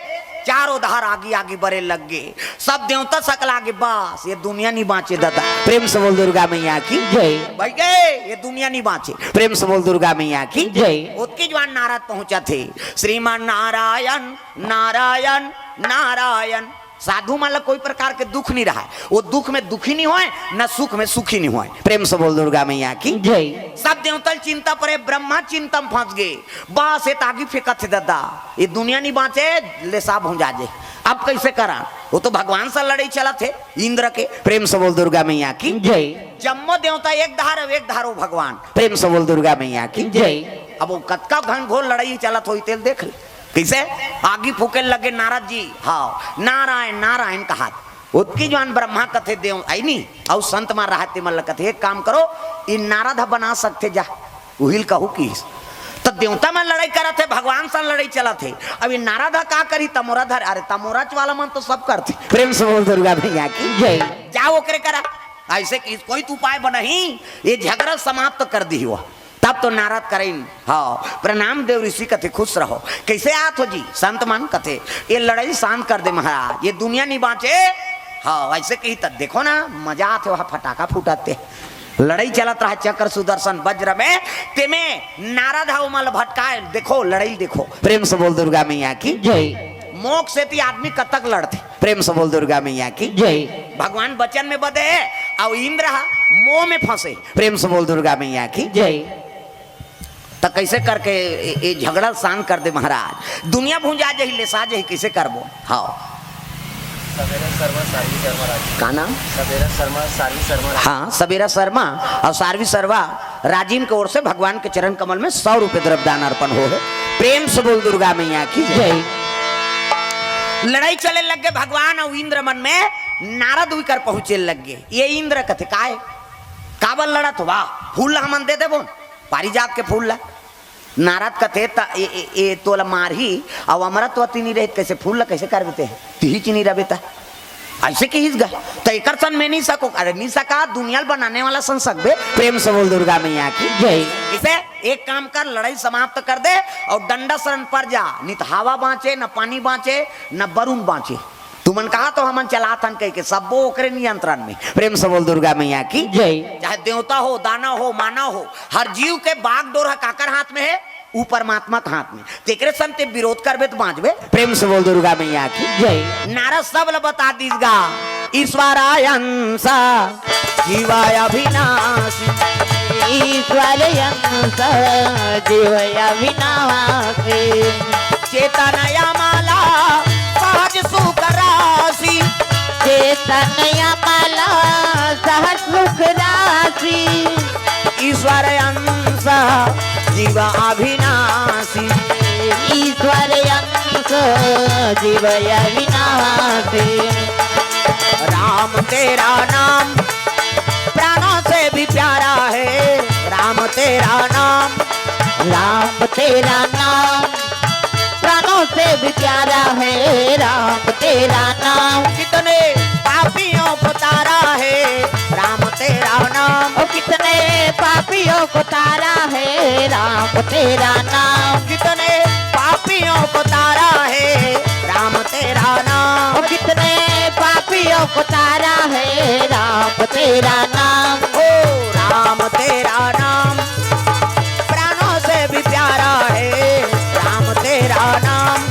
चारों धार आगी आगी बरे लग गे। सब देवता सकला गे, बस ये दुनिया नी बांचे दादा। प्रेम से बोल दुर्गा मैया की जय। भाई गे, ये दुनिया नी बांचे। प्रेम से बोल दुर्गा मैया की जय। ओतकी जुवार नारद पहुंचत हे, श्रीमान नारायण नारायण नारायण। साधु मन ला कोई प्रकार के दुख नी रहाय, वो दुख में दुखी नी होय, न सुख में सुखी नी होय। प्रेम से बोल दुर्गा मैया की जय। सब देवता ल चिंता परे, ब्रह्मा चिंता म फंस गे। बस ये त आगी फेंकत हे दादा, ये दुनिया नी बांचे, ले सब हो जाजे। अब कइसे करा? वो तो भगवान से लड़ई चलत हे इंद्र के। प्रेम से बोल दुर्गा मैया की जय। जम्मो देवता एक धार अउ एक धार वो भगवान। प्रेम से बोल दुर्गा मैया की जय। अब वो कतका घनघोर लड़ई चलत होही तेल देख ले। कइसे? आगी फूके लगे नारद जी, हाँ, नारायण नारायण कहात। ओतकी जुवार ब्रह्मा कथे देव, हे नी, अउ संत मन रहत हे, मन ल कथे, एक काम करो, ये नारद ह बना सकथे जा, उही ल कहू किहिस। त देवता मन लड़ई करत हे, भगवान सन लड़ई चलत हे। अब ये नारद ह का करही? तमोरा धर, अरे तमोराच वाला मन तो सब करथे। प्रेम से बोल दुर्गा मैया की जय। जाओ ओकरे करा, अइसे कि कोई तो उपाय बनाही, ये झगड़ा समाप्त कर दिही वो। तब तो नारद करिन, हाँ, प्रणाम देव ऋषि कथे, खुश रहो। कइसे आत हो जी? संत मन कथे, ये लड़ई शांत कर दे महाराज, ये दुनिया नी बांचे। हाँ, अइसे कही त देखो ना, मजा आथे, वहाँ फटाका फूटत हे। लड़ई चलत रहा चक्र सुदर्शन वज्र में, तेमे नारद ह ओमन ल भटकाए, देखो लड़ई देखो। प्रेम से बोल दुर्गा मैया की जय। मोह सेती आदमी कतक लड़थे। प्रेम से बोल दुर्गा मैया की जय। भगवान वचन में बधे हे, अउ इंद्र ह मोह में फंसे। प्रेम से बोल दुर्गा मैया की जय। त कइसे करके ये, ये झगड़ा ल शांत कर दे महाराज, दुनिया भुंजा जही, लेसा जही, कइसे करबो? हाँ। सवेरा शर्मा, सारवी शर्मा, राजीव। का नाम? सवेरा शर्मा, सारवी शर्मा, राजीव। हाँ, सवेरा शर्मा अउ सारवी शर्मा राजीव के ओर से भगवान के चरण कमल में सौ रुपये द्रव्य दान अर्पण हो हे। प्रेम से बोल दुर्गा मैया की जय। जय। लड़ई चले लग गे भगवान अउ इंद्र मन में, नारद उही कर पहुंचे लग गे। ये इंद्र कथे, "काय? काबर लड़त हो? वाह, फूल ला हमन दे देबो, पारिजात के फूल ला।" नारद कथे, "त ए, ए, ए तोला मारही, अउ अमरत्व ती नी रहित, कइसे फूल ला कइसे करबे ते? तिही ची नी रबे त।" अइसे किहिस गा, त एकर सन में नइ सकों। अरे नइ सका, दुनिया ल बनाने वाला सन सकबे। प्रेम से बोल दुर्गा मैया की। जय। इसे एक काम कर, लड़ई समाप्त कर दे अउ डंडा सरन पर जा, नइ त हवा बाँचे, न पानी बाँचे, न बरुन बाँचे। तुमन कहा तो हमन चलाथन कहिके, सब्बो ओकरे नियंत्रण में। प्रेम से बोल दुर्गा मैया की। जय। चाहे देवता हो, दानव हो, मानव हो, हर जीव के बागडोर ह काकर हाथ में हे? उ परमात्मा के हाथ में। तेकरे संग ते विरोध करबे त बाँचबे। प्रेम से बोल दुर्गा मैया की। जय। नारद सब ल बता दिस गा, ईश्वर अंश जीव अविनाशी। ईश्वर अंश जीव अविनाशी। चेतन अमल सहज सुख राशि। चेतन अमल सहज सुख राशि। ईश्वर अंश जीव अविनाशी। ईश्वर अंश जीव अविनाशी। राम तेरा नाम प्राणों से भी प्यारा है। राम तेरा नाम। राम तेरा नाम प्राणों से भी प्यारा है। राम तेरा नाम। कितने पापियों को तारा है राम तेरा नाम। ओ कितने पापियों को तारा है राम तेरा नाम। कितने पापियों को तारा है राम तेरा नाम। ओ कितने पापियों को तारा है राम तेरा नाम। ओ राम तेरा नाम प्राणों से भी प्यारा है राम तेरा नाम।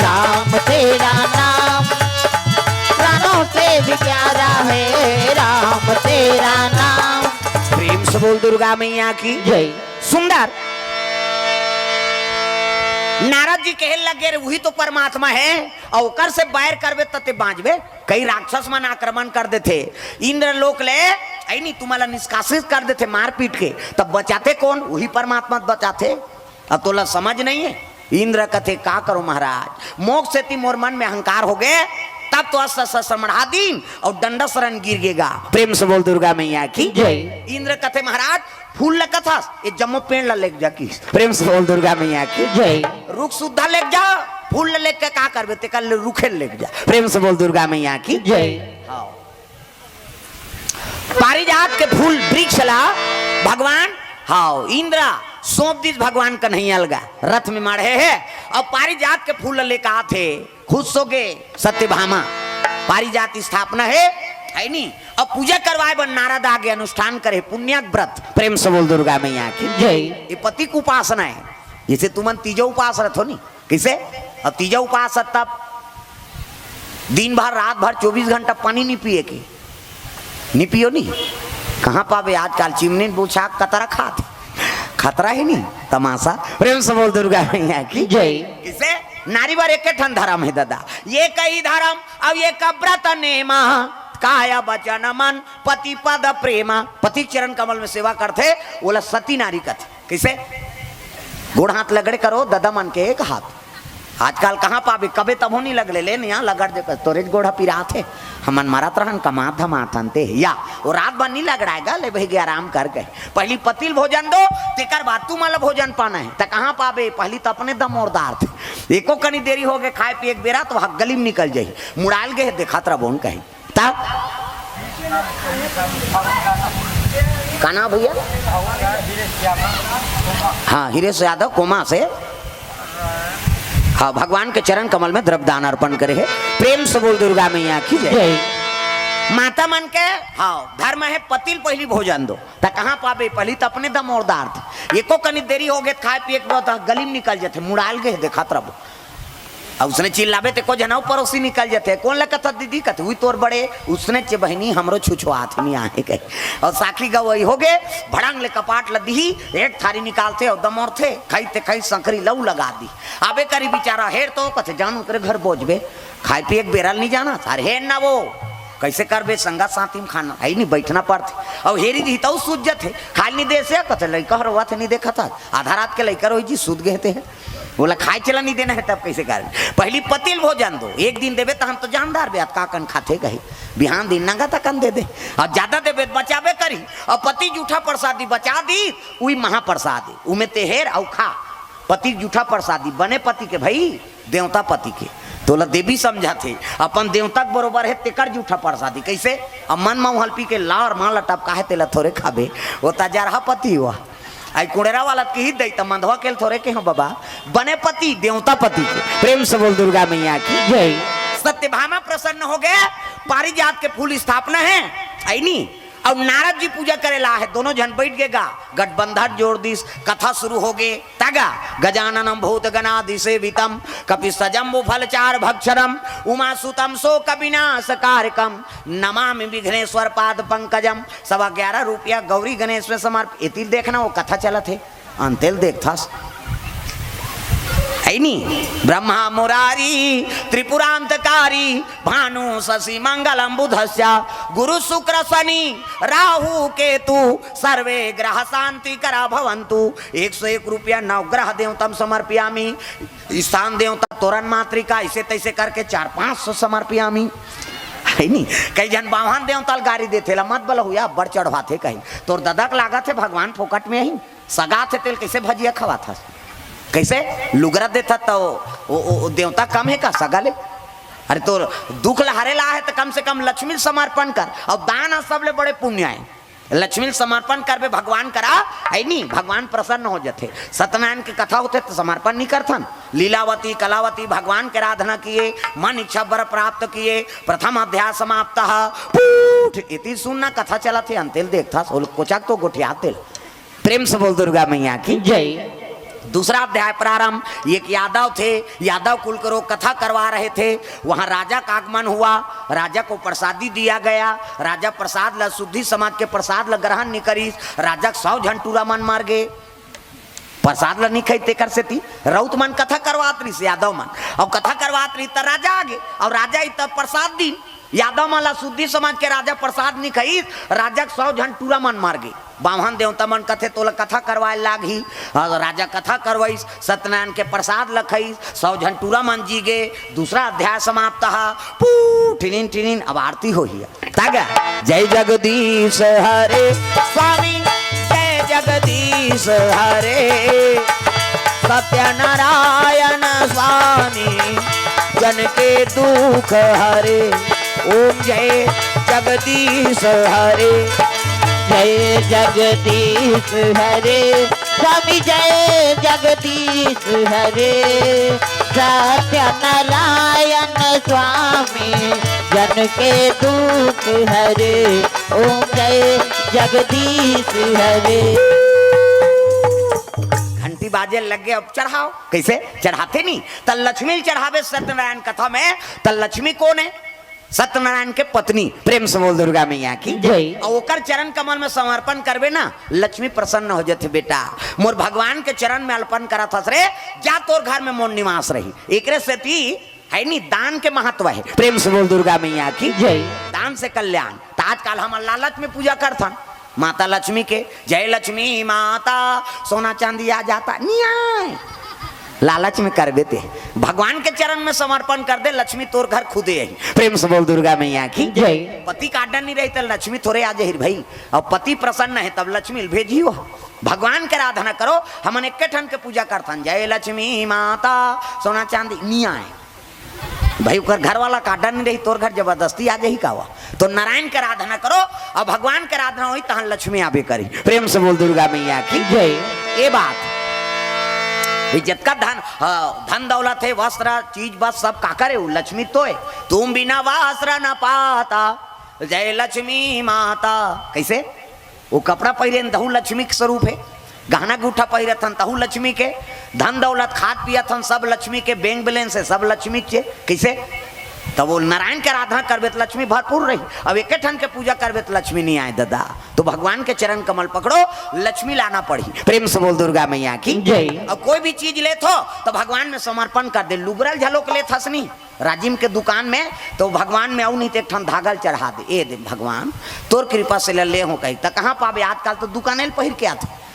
राम तेरा नाम प्राणों से भी प्यारा है राम तेरा नाम। प्रेम से बोल दुर्गा मैया की। जय। सुंदर। नारद जी कहे लगे, रे उही तो परमात्मा हे, अउ ओकर से बैर करबे त ते बाँचबे। कई राक्षस मन आक्रमण कर देथे इंद्रलोक ले, अइनी तुम्हला निष्कासित कर देथे मार पीट के, तब बचाथे कोन? उही परमात्मा बचाथे। अब तोला समझ नइ हे। इंद्र कथे, का करों महाराज, मोक सेती मोर मन में अहंकार होगे, तब तो अस्त्र शस्त्र मढ़ा दीन अउ डंडा सरन गिर गे गा। प्रेम से बोल दुर्गा मैया की। जय। इंद्र कथे, महाराज, फूल ल कथस, ए जम्मो पेड़ ल लेग जा किहिस। प्रेम से बोल दुर्गा मैया की। जय। रुख सुद्धा लेग जा, फूल ल लेग के का करबे, तेकर ले रुखे ल लेग जा। प्रेम से बोल दुर्गा मैया की। जय। हाँ। पारिजात के फूल वृक्ष ला भगवान, हाँ, इंद्र सौंप दिस भगवान कन्हैया ल गा, रथ में माढ़े हे, अउ पारिजात के फूल ल लेके आथे, खुश होगे सत्यभामा। पारिजात स्थापना हे, हे नी? अउ पूजा करवाए बर नारद आगे, अनुष्ठान करे, पुण्यक व्रत। प्रेम से बोल दुर्गा मैया की। जय। ये पति के उपासना हे, जइसे तुमन तीजा उपास रथो नी, कइसे? अब तीजा उपास हे तब दिन भर, रात भर, चौबीस घंटा पानी नइ पिए के, नइ पियो नी। कहाँ पाबे आजकल चिमनी बोछा कतरा खात, खतरा हे नी, तमाशा। प्रेम से बोल दुर्गा मैया की। जय। कइसे? नारी बर एके ठन धरम हे दादा, एकही धरम अउ एक व्रत नेमा, काय वचन मन पति पद प्रेमा। पति के चरण कमल में सेवा करथे, ओला सती नारी कथे। कइसे? गोड़ हाथ लगड़े करो, ददा मन के एक हाथ। आजकल कहाँ पाबे, कबे तभो नइ लगले, ले नइ लगड़ दे, तोरे गोड़ ह पिरात हे, हमन मरत रहन, कमात धमात हन ते, या, ओ रात भर नइ लगड़ाय गा, ले भई गे आराम कर गे। पहिली पति ल भोजन दो, तेकर बाद तुमन ल भोजन पाना हे, त कहाँ पाबे, पहिली त अपने दमोरदार थे, एको कनी देरी होगे खाय पिए के बेरा, त वहाँ गली में निकल जाही, मुड़ाल गे हे, देखत रह बोन कहीं। तब का नाम भैया? हाँ, हिरेश यादव कोमा से। हाँ, भगवान के चरण कमल में द्रव्य दान अर्पण करे हे। प्रेम से बोल दुर्गा मैया की जय। जय। माता मन के, हाँ, धर्म हे पति ल पहिली भोजन दो। त कहाँ पाबे, पहिली त अपने दमोरदार थे। एको कनी देरी होगे, खाय पिए के बाद गली में निकल जाथे, मुड़ाल गे हे, देखत रह बोन। अउ उसने चिल्लाबे ते को झन अउ परोसी निकल जाथे, कोन ल कथस दीदी? कथे, "उई तोर बड़े, उसने चे बहिनी हमरो छुछुआत नइ आहे," कहे। अउ साखी गवई होगे, भड़ंग ले कपाट ल दिही, एक थारी निकालथे अउ दमोरथे, खई ते खई संकरी लऊ लगा दी। आबे करी बिचारा हेर तो कथे, "जान ओकरे घर बोजबे, खाय पिए के बेरा ल नइ जाना, अरे हेर ना वो, कइसे करबे संगत साथी में खाना, हे नी बइठना पड़थे।" अउ हेरी दिही तउ सूझ जाथे, खाय ल नइ दे से, कथे, "लइका ह रोवत हे, नइ देखत हस, आधा रात के लइका रोही जी, सूत गे हे ते हे।" ओला खाय चला नइ देना हे, तब कइसे करबे? पहिली पति ल भोजन दो, एक दिन देबे त हम तो जान डारबे, अतका कन खाथे कही, बिहान दिन नंगत अकन दे दे, अउ जादा देबे त बचाबे करही। अउ पति जूठा प्रसादी बचा दी, उही महाप्रसाद हे, उमे ते हेर अउ खा। पति के जूठा प्रसादी, बने पति के भई, देवता पति के। तोला देवी समझत हे, अपन देवता के बरोबर हे, तेकर जूठा प्रसादी। कइसे? अब मन म हल्पी के लार मां ल टपका हे, तेला थोरे खाबे, ओ त जरहा पति हुआ। आई कुड़ेरा वाला कही दई त मंधवा केल थोरे के हो बाबा, बने पति, देवता पति के। प्रेम से बोल दुर्गा मैया की जय। सत्यभामा प्रसन्न हो गए, पारिजात के फूल स्थापना है, आई नी? अउ नारद जी पूजा करे ला हे, दोनों झन बैठ गे गा, गठबंधन जोड़ दिस, कथा शुरू हो गे। तगा गजाननम भूत गणादि सेवितम, कपि सजम्बु फल चार भक्षणम, उमा सुतम शोक विनाश कारकम, नमामि विघ्नेश्वर पाद पंकजम। सवा ग्यारह रुपया गौरी गणेश में समर्प। एती देखना, वो कथा चलत हे, अंतेल देखथस। है नी? ब्रह्मा मुरारी त्रिपुरांतकारी, भानु शशि मंगलम बुधस्य, गुरु शुक्र शनि राहु केतु, सर्वे ग्रह शांति करा भवंतु। एक सौ एक रुपया नवग्रह देवतम समर्पयामी, स्थान देवता तोरण मातृका, ऐसे तैसे करके चार पांच सौ समर्पयामी। है नी? कई झन बाम्हन देवता ल गारी देथे ला, मत बलहुया, बड़ चढ़वाथे कहीं। तोर ददक लागत हे भगवान फोकट में ही। सगा थे तेल कैसे भजिया खवाथस? कैसे लुगरा देथा त ओ, ओ, ओ देवता कम हे का सगा ले? अरे तोर दुख ल हरे ला हे त कम से कम लक्ष्मी ल समर्पण कर। अउ दान ह सबले बड़े पुण्य आय। लक्ष्मी ल समर्पण करबे भगवान करा, है नी? भगवान प्रसन्न हो जथे। सत्यनारायण के कथा होथे त समर्पण नी करथन। लीलावती, कलावती भगवान के आराधना किए, मन इच्छा वर प्राप्त किए, प्रथम अध्याय समाप्त। पूठ इति सुनना कथा चलत हे, अंतेल देखथस, ओल कोचक तो गोठिया तेल। प्रेम से बोल दुर्गा मैया की जय। दूसरा अध्याय प्रारंभ। एक यादव थे, यादव कुल के लोग कथा करवा रहे थे। वहां राजा का आगमन हुआ, राजा को प्रसादी दिया गया। राजा प्रसाद ला, शुद्धि समाज के प्रसाद ला ग्रहण नहीं करिस। राजा के सौ झन टूरा मन मर गए, प्रसाद ला नहीं खाई, तेकर सेती राउत मन कथा करवात रहिस, यादव मन, और कथा करवात रहिस त राजा आगे, और राजा ही तब प्रसाद दिन। यादव मन ला शुद्धि समाज के राजा प्रसाद नहीं खाइस, राजा के सौ झन टूरा मन मर गए। बाम्हन देवता मन कथे, "तोला कथा करवाए लागही।" और राजा कथा करवाइस, सत्यनारायण के प्रसाद ल खाइस, सौ झन टूरा मन जी गे। दूसरा अध्याय समाप्त हा। पू, टिनिन, टिनिन, अब आरती होही। तग, जय जगदीश हरे स्वामी, जय जगदीश हरे, सत्यनारायण स्वामी जन के दुख हरे। ओम जय जगदीश हरे। जय जगदीश हरे, स्वामी जय जगदीश हरे, सत्यनारायण स्वामी जन के दुख हरे। ओम जय जगदीश हरे। घंटी बाजे लग गए, अब चढ़ाओ। कैसे चढ़ाते नहीं? त लक्ष्मी ल चढ़ावे सत्यनारायण कथा में। त लक्ष्मी कौन है? सत्यनारायण के पत्नी। प्रेम से बोल दुर्गा मैया की जय। और ओकर चरण कमल में समर्पण करबे ना, लक्ष्मी प्रसन्न हो जथे। बेटा, मोर भगवान के चरण में अर्पण करत हस रे, जा तोर घर में मोर निवास रही। एकरे सेती है नी, दान के महत्व है। प्रेम से बोल दुर्गा मैया की जय। दान से कल्याण। त आजकल हमन लालच में पूजा करथन माता लक्ष्मी के, "जय लक्ष्मी माता, सोना चांदी आ जाता", नहीं आए। लालच में करबे ते, भगवान के चरण में समर्पण कर दे, लक्ष्मी तोर घर खुदे आही। प्रेम से बोल दुर्गा मैया की जय। पति का आडर नहीं रही त लक्ष्मी थोरे आ जाही भाई। अब पति प्रसन्न है तब लक्ष्मी ल भेजी हो। भगवान के आराधना करो। हमन एक ठन के पूजा करथन, "जय लक्ष्मी माता, सोना चांदी", नहीं आए भाई। ओकर घर वाला का आडर नहीं रही, तोर घर जबरदस्ती आ जाही का वा? तो नारायण के आराधना करो, अब भगवान के आराधना होही, तहन लक्ष्मी आबे करी। प्रेम से बोल दुर्गा मैया की जय। ये बात, ये जतका धन, हाँ, धन दौलत है, वस्त्र, चीज, बस सब काकर है, वो लक्ष्मी तो है। "तुम बिना वस्त्र न पाता, जय लक्ष्मी माता।" कैसे? वो कपड़ा पहिरे हन, तहू लक्ष्मी के स्वरूप है। गहना गूठा पहिरत हन, तहू लक्ष्मी के। धन दौलत खात पियत हन, सब लक्ष्मी के। बैंक बैलेंस है, सब लक्ष्मी के। कैसे? तब वो नारायण के आराधना करबे त लक्ष्मी भरपूर रही। अब एक ठन के पूजा करबे त लक्ष्मी नहीं आए दादा। तो भगवान के चरण कमल पकड़ो, लक्ष्मी लाना पड़ी। प्रेम से बोल दुर्गा मैया की जय। अब कोई भी चीज लेत हो तो भगवान में समर्पण कर दे। लुगरा ल झलोक लेत हस नहीं राजिम के दुकान में, तो भगवान में आऊ नहीं तो एक ठन धागा ल चढ़ा दे, "ए दे भगवान, तोर कृपा से ले, ले हो कही।" त कहाँ पाबे? आजकल तो दुकाने ल पहिर के आथे।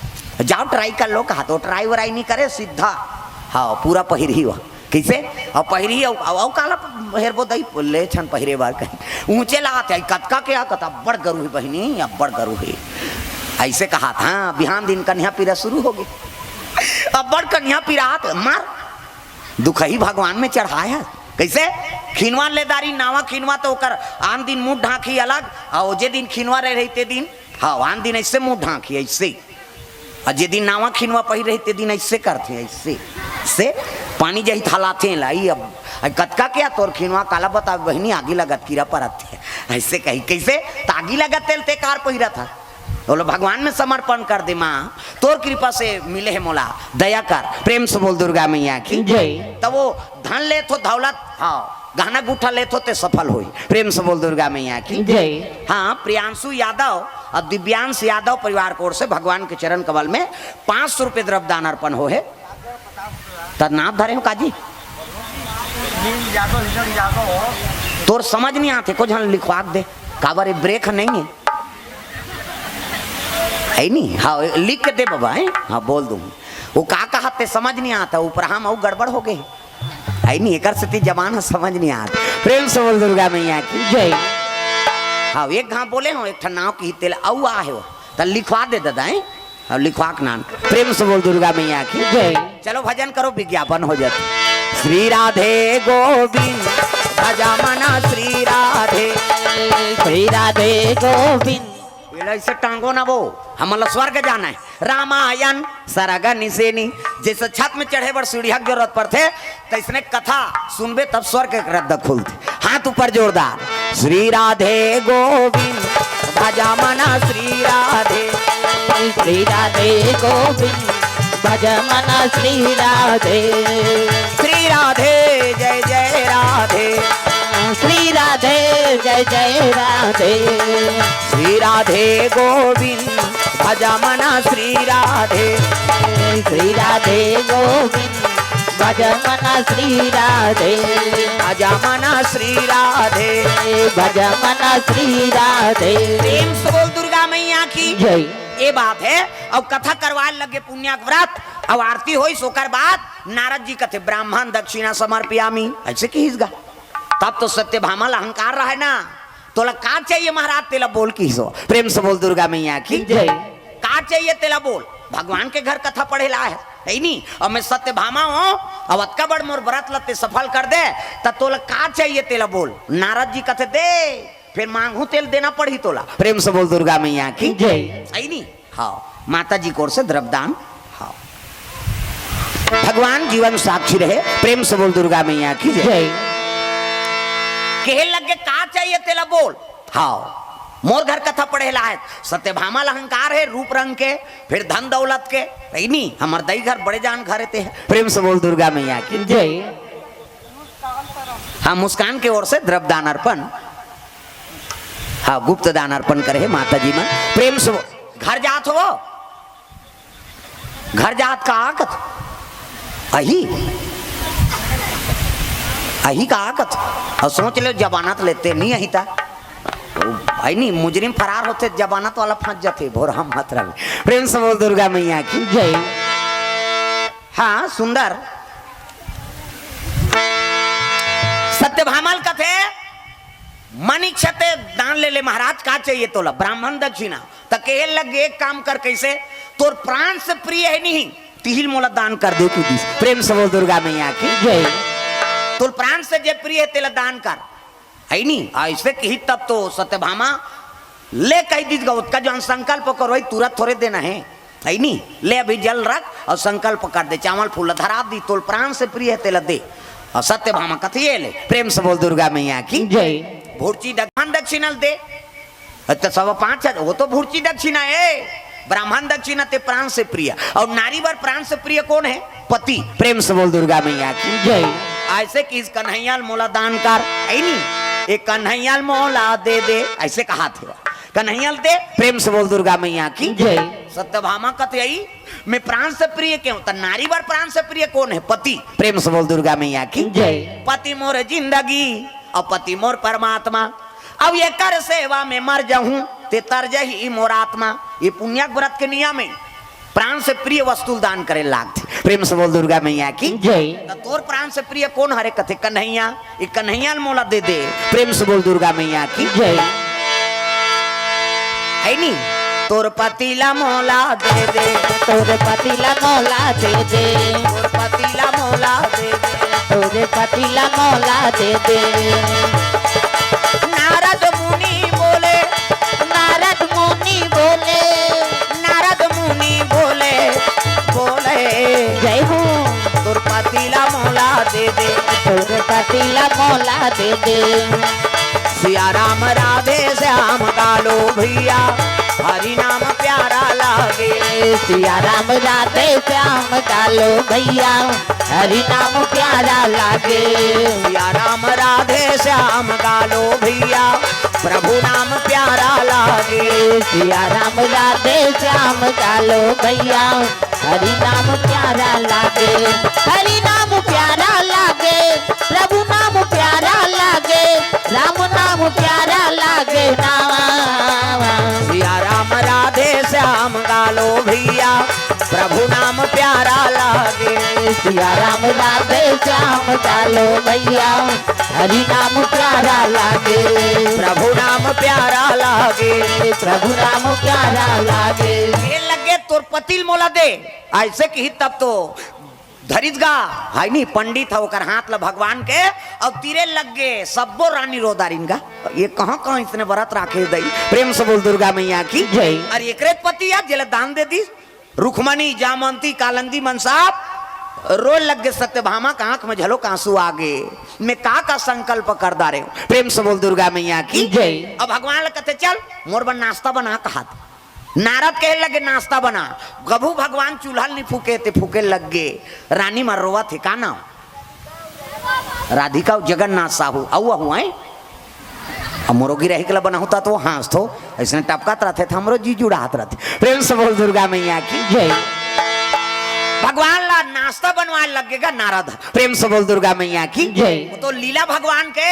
जाओ ट्राई कर लो, कहा तो ट्राई वराई नहीं करे, सीधा, हाँ, पूरा पहिर ही वह। कैसे? और पहिर ही, और, और, और काला हेरबो दई, ले छन पहिरे बार कहीं। ऊंचे लागत है, "कतका के आ?" कता, "बड़ गरू है बहिनी, अब बड़ गरू है।" ऐसे कहा था, हाँ, बिहान दिन कन्या पीरा शुरू हो गई। अब बड़ कन्या पीरा आत, मार, दुखही भगवान में चढ़ाया। कइसे? खिनवा ले दारी, नावा खिनवा तो ओकर आन दिन मुंह ढांकी अलग, अउ जे दिन खिनवा रहे रही ते दिन, हाँ, आन दिन अइसे मुंह ढांकी, अइसे। अउ जे दिन नावा खिनवा पहिर रही ते दिन अइसे करथे, अइसे। से पानी जही थलाथे ला, ई अब, अब कतका के तोर खिनवा काला बतावे बहिनी, आगी लगत कीरा परत हे। अइसे कही, कइसे? त आगी लगत तेल ते कार पहिरत हा। बोलो, भगवान में समर्पण कर दे माँ, तोर कृपा से मिले हे मोला, दया कर। प्रेम से बोल दुर्गा मैया की। जय। तब वो धन लेथो दौलत, हाँ, गहना गुठा लेथो ते सफल होई। प्रेम से बोल दुर्गा मैया की। जय। हाँ, प्रियांशु यादव अउ दिव्यांश यादव परिवार के ओर से भगवान के चरण कमल में पाँच सौ रुपये द्रव्य दान अर्पण हो हे। त नाम धरे हो काजी? तोर समझ नहीं आथे, कुछ हम लिखवा दे, काबर ये ब्रेक नहीं है। है नी? हाँ, लिख के दे बाबा, है? हाँ, बोल दूँ। वो का कहा ते समझ नहीं आता, ऊपर हम अउ गड़बड़ हो गए। है नी? एकर सेती जबान ह समझ नहीं आता। प्रेम से बोल दुर्गा मैया की। जय। हाँ, एक घाव बोले हो, एक ठन नाव की तेल अउ आहे हो, त लिखवा दे दादा, है? अउ लिखवा के नाम। प्रेम से बोल दुर्गा मैया की। जय। चलो भजन करो, विज्ञापन हो जाता। श्री राधे गोविंद भजा मना श्री राधे। श्री राधे गोविंद। ये ला इसे टांगो ना वो, हमन ला स्वर्ग जाना है। रामायण सरग निसेनी, जैसे छत में चढ़े बर सीढ़िया के जरूरत पड़थे, तैसने कथा सुनबे तब स्वर्ग के रद्दा खुलथे। हाथ ऊपर जोरदार। श्री राधे गोविंद भजा मना श्री राधे। श्री राधे गोविंद भज मना श्री राधे। श्री राधे जय जय राधे। श्री राधे जय जय राधे। श्री राधे गोविंद भजा मना श्री राधे। श्री राधे गोविंद भज मना श्री राधे। भजा मना श्री राधे। भज मना श्री राधे। प्रेम से बोल दुर्गा मैया की। जय। ये बात है। अब कथा करवाए लगे पुण्य के व्रत, अब आरती होइस, ओकर बाद नारद जी कथे, "ब्राह्मण दक्षिणा समर्पयामी।" अइसे किहिस गा। तब तो सत्यभामा ला अहंकार रहे ना, "तोला का चाहिए महाराज, तेला बोल," किहिस हो। प्रेम से बोल दुर्गा मैया की। जय। "का चाहिए तेला बोल, भगवान के घर कथा पढ़े ला है, है नी? अब मैं सत्यभामा हो, अब अतका बड़ मोर व्रत ला ते सफल कर दे, त तोला का चाहिए तेला बोल।" नारद जी कथे, "दे, फिर मांगहूं तेला देना पड़ही तोला।" प्रेम से बोल दुर्गा मैया की। जय। है नी? हाँ, माता जी के ओर से द्रव्यदान। हाँ, भगवान जीवन साक्षी रहे। प्रेम से बोल दुर्गा मैया की जय। जय। कहे लगे, "का चाहिए तेला बोल।" हाँ, मोर घर कथा पढ़े ला है। सत्यभामा ला अहंकार है रूप रंग के, फिर धन दौलत के, है नी? हमर दई घर बड़े जान घर ते है। प्रेम से बोल दुर्गा मैया की जय। हाँ, मुस्कान के ओर से द्रव्यदान अर्पण। हाँ, गुप्त दान अर्पण करे हे माता जी मन। प्रेम से वो घर जात हो, घर जात का आकत अही, अही का आकत। अउ सोच ले, जमानत लेते नहीं अही ता। आई नहीं, मुजरिम फरार होथे, जमानत वाला फंस जाथे। भोरा मत रहे। प्रेम से बोल दुर्गा मैया की जय। हाँ, सुंदर। सत्यभामा ल कथे, "मन इच्छा ते दान ले ले महाराज, का चाहिए तोला?" ब्राह्मण दक्षिणा। त कहे लग, "एक काम कर।" "कइसे?" "तोर प्राण से प्रिय है नहीं, तिही ल मोला दान कर दे," कहि दिस। प्रेम से बोल दुर्गा मैया की जय। "तोर प्राण से जे प्रिय है, तेला दान कर।" है नी? अइसे कही तब तो सत्यभामा ले कहि दिस गा, ओतका जौन संकल्प करो, वही तुरंत थोरे देना है, है नी? ले अभी जल रख अउ संकल्प कर दे, चावल फूल धरा दी, "तोर प्राण से प्रिय है, तेला दे।" अउ सत्यभामा कथे, "ये ले।" प्रेम से बोल दुर्गा मैया की जय। भुर्ची दक्षिण, दक्षिणा ल दे। अच्छा, सवा पाँच हजार, वो तो भुर्ची दक्षिणा है, ब्राह्मण दक्षिणा ते प्राण से प्रिय। अउ नारी बर प्राण से प्रिय कोन है? पति। प्रेम से बोल दुर्गा मैया की जय। अइसे कहिस, "कन्हैया ल मोला दान कर।" है नी? "ए कन्हैया ल मोला दे दे," अइसे कहाथे। "कन्हैया ल दे।" प्रेम से बोल दुर्गा मैया की जय। सत्यभामा कथे, "अई, मैं प्राण से प्रिय के हूं?" त नारी बर प्राण से प्रिय कोन है? पति। प्रेम से बोल दुर्गा मैया की जय। "पति मोर जिंदगी, अउ पति मोर परमात्मा, अब एकर सेवा में मर जाहूं, ते तर जही मोर आत्मा।" ये पुण्यक व्रत के नियम है, प्राण से प्रिय वस्तु ल दान करे लागथे। प्रेम से बोल दुर्गा मैया की जय। त तोर प्राण से प्रिय कोन हरे? कथे, "कन्हैया, ये कन्हैया ल मोला दे दे।" प्रेम से बोल दुर्गा मैया की जय। है नी? "तोर पति ला मोला दे दे।" "तोर पति ला मोला दे दे।" "तोर पति ला मोला दे दे।" "तोर पति ला मोला दे दे। नारद मुनि बोले, नारद मुनि बोले, नारद मुनि बोले, बोले, जय हो। तोर पति ला मोला दे दे। तोर पति ला मोला दे दे। सिया राम राधे श्याम गालो भैया, हरि नाम प्यारा लागे। सिया राम राधे श्याम गालो भैया, हरि नाम प्यारा लागे। सिया राम राधे श्याम गालो भैया, प्रभु नाम प्यारा लागे। सिया राम राधे श्याम गालो भैया, हरि नाम प्यारा लागे। हरि नाम प्यारा लागे, प्रभु नाम प्यारा लागे, राम नाम प्यारा लागे ना। सिया राम राधे श्याम गालो भैया, प्रभु नाम प्यारा लागे। सिया राम राधे श्याम गालो भैया, हरि नाम प्यारा लागे। प्रभु नाम प्यारा लागे। प्रभु नाम प्यारा लागे। ए लगे तोर पति ल मोला दे, अइसे किही तब तो धरिस गा, हइ नी, पंडित ह, ओकर हाथ ल भगवान के, अउ तीरे लगे सब्बो रानी रो डारिन गा। ये कहाँ कहाँ इसने बरत राखे दई। प्रेम से बोल दुर्गा मैया की जय। अरे एकरे पति या जेला दान दे दिस, रुक्मणी, जामवंती, कालंदी मन सब रोए लग गे। सत्यभामा के आंख में घलोक आंसू आ गे। मैं का का संकल्प कर डारे हूँ। प्रेम से बोल दुर्गा मैया की जय। अब भगवान ल कथे, "चल, मोर बर नाश्ता बना," कहात। नारद कहे लगे, "नाश्ता बना।" कभू भगवान चूल्हा ल नी फूके, ते फूके लग गे। रानी मन रोवत हे, का नाम? राधिका अउ जगन्नाथ साहू, अउ अहू आए। अब मोरो गिरही के ला बनाहूं त तो हाँसथो, अइसने टपकत रथे त हमरो जी जुड़ात रथे। प्रेम से बोल दुर्गा मैया की जय। भगवान ला नाश्ता बनवाए लग गे गा नारद। प्रेम से बोल दुर्गा मैया की जय। वो तो लीला भगवान के,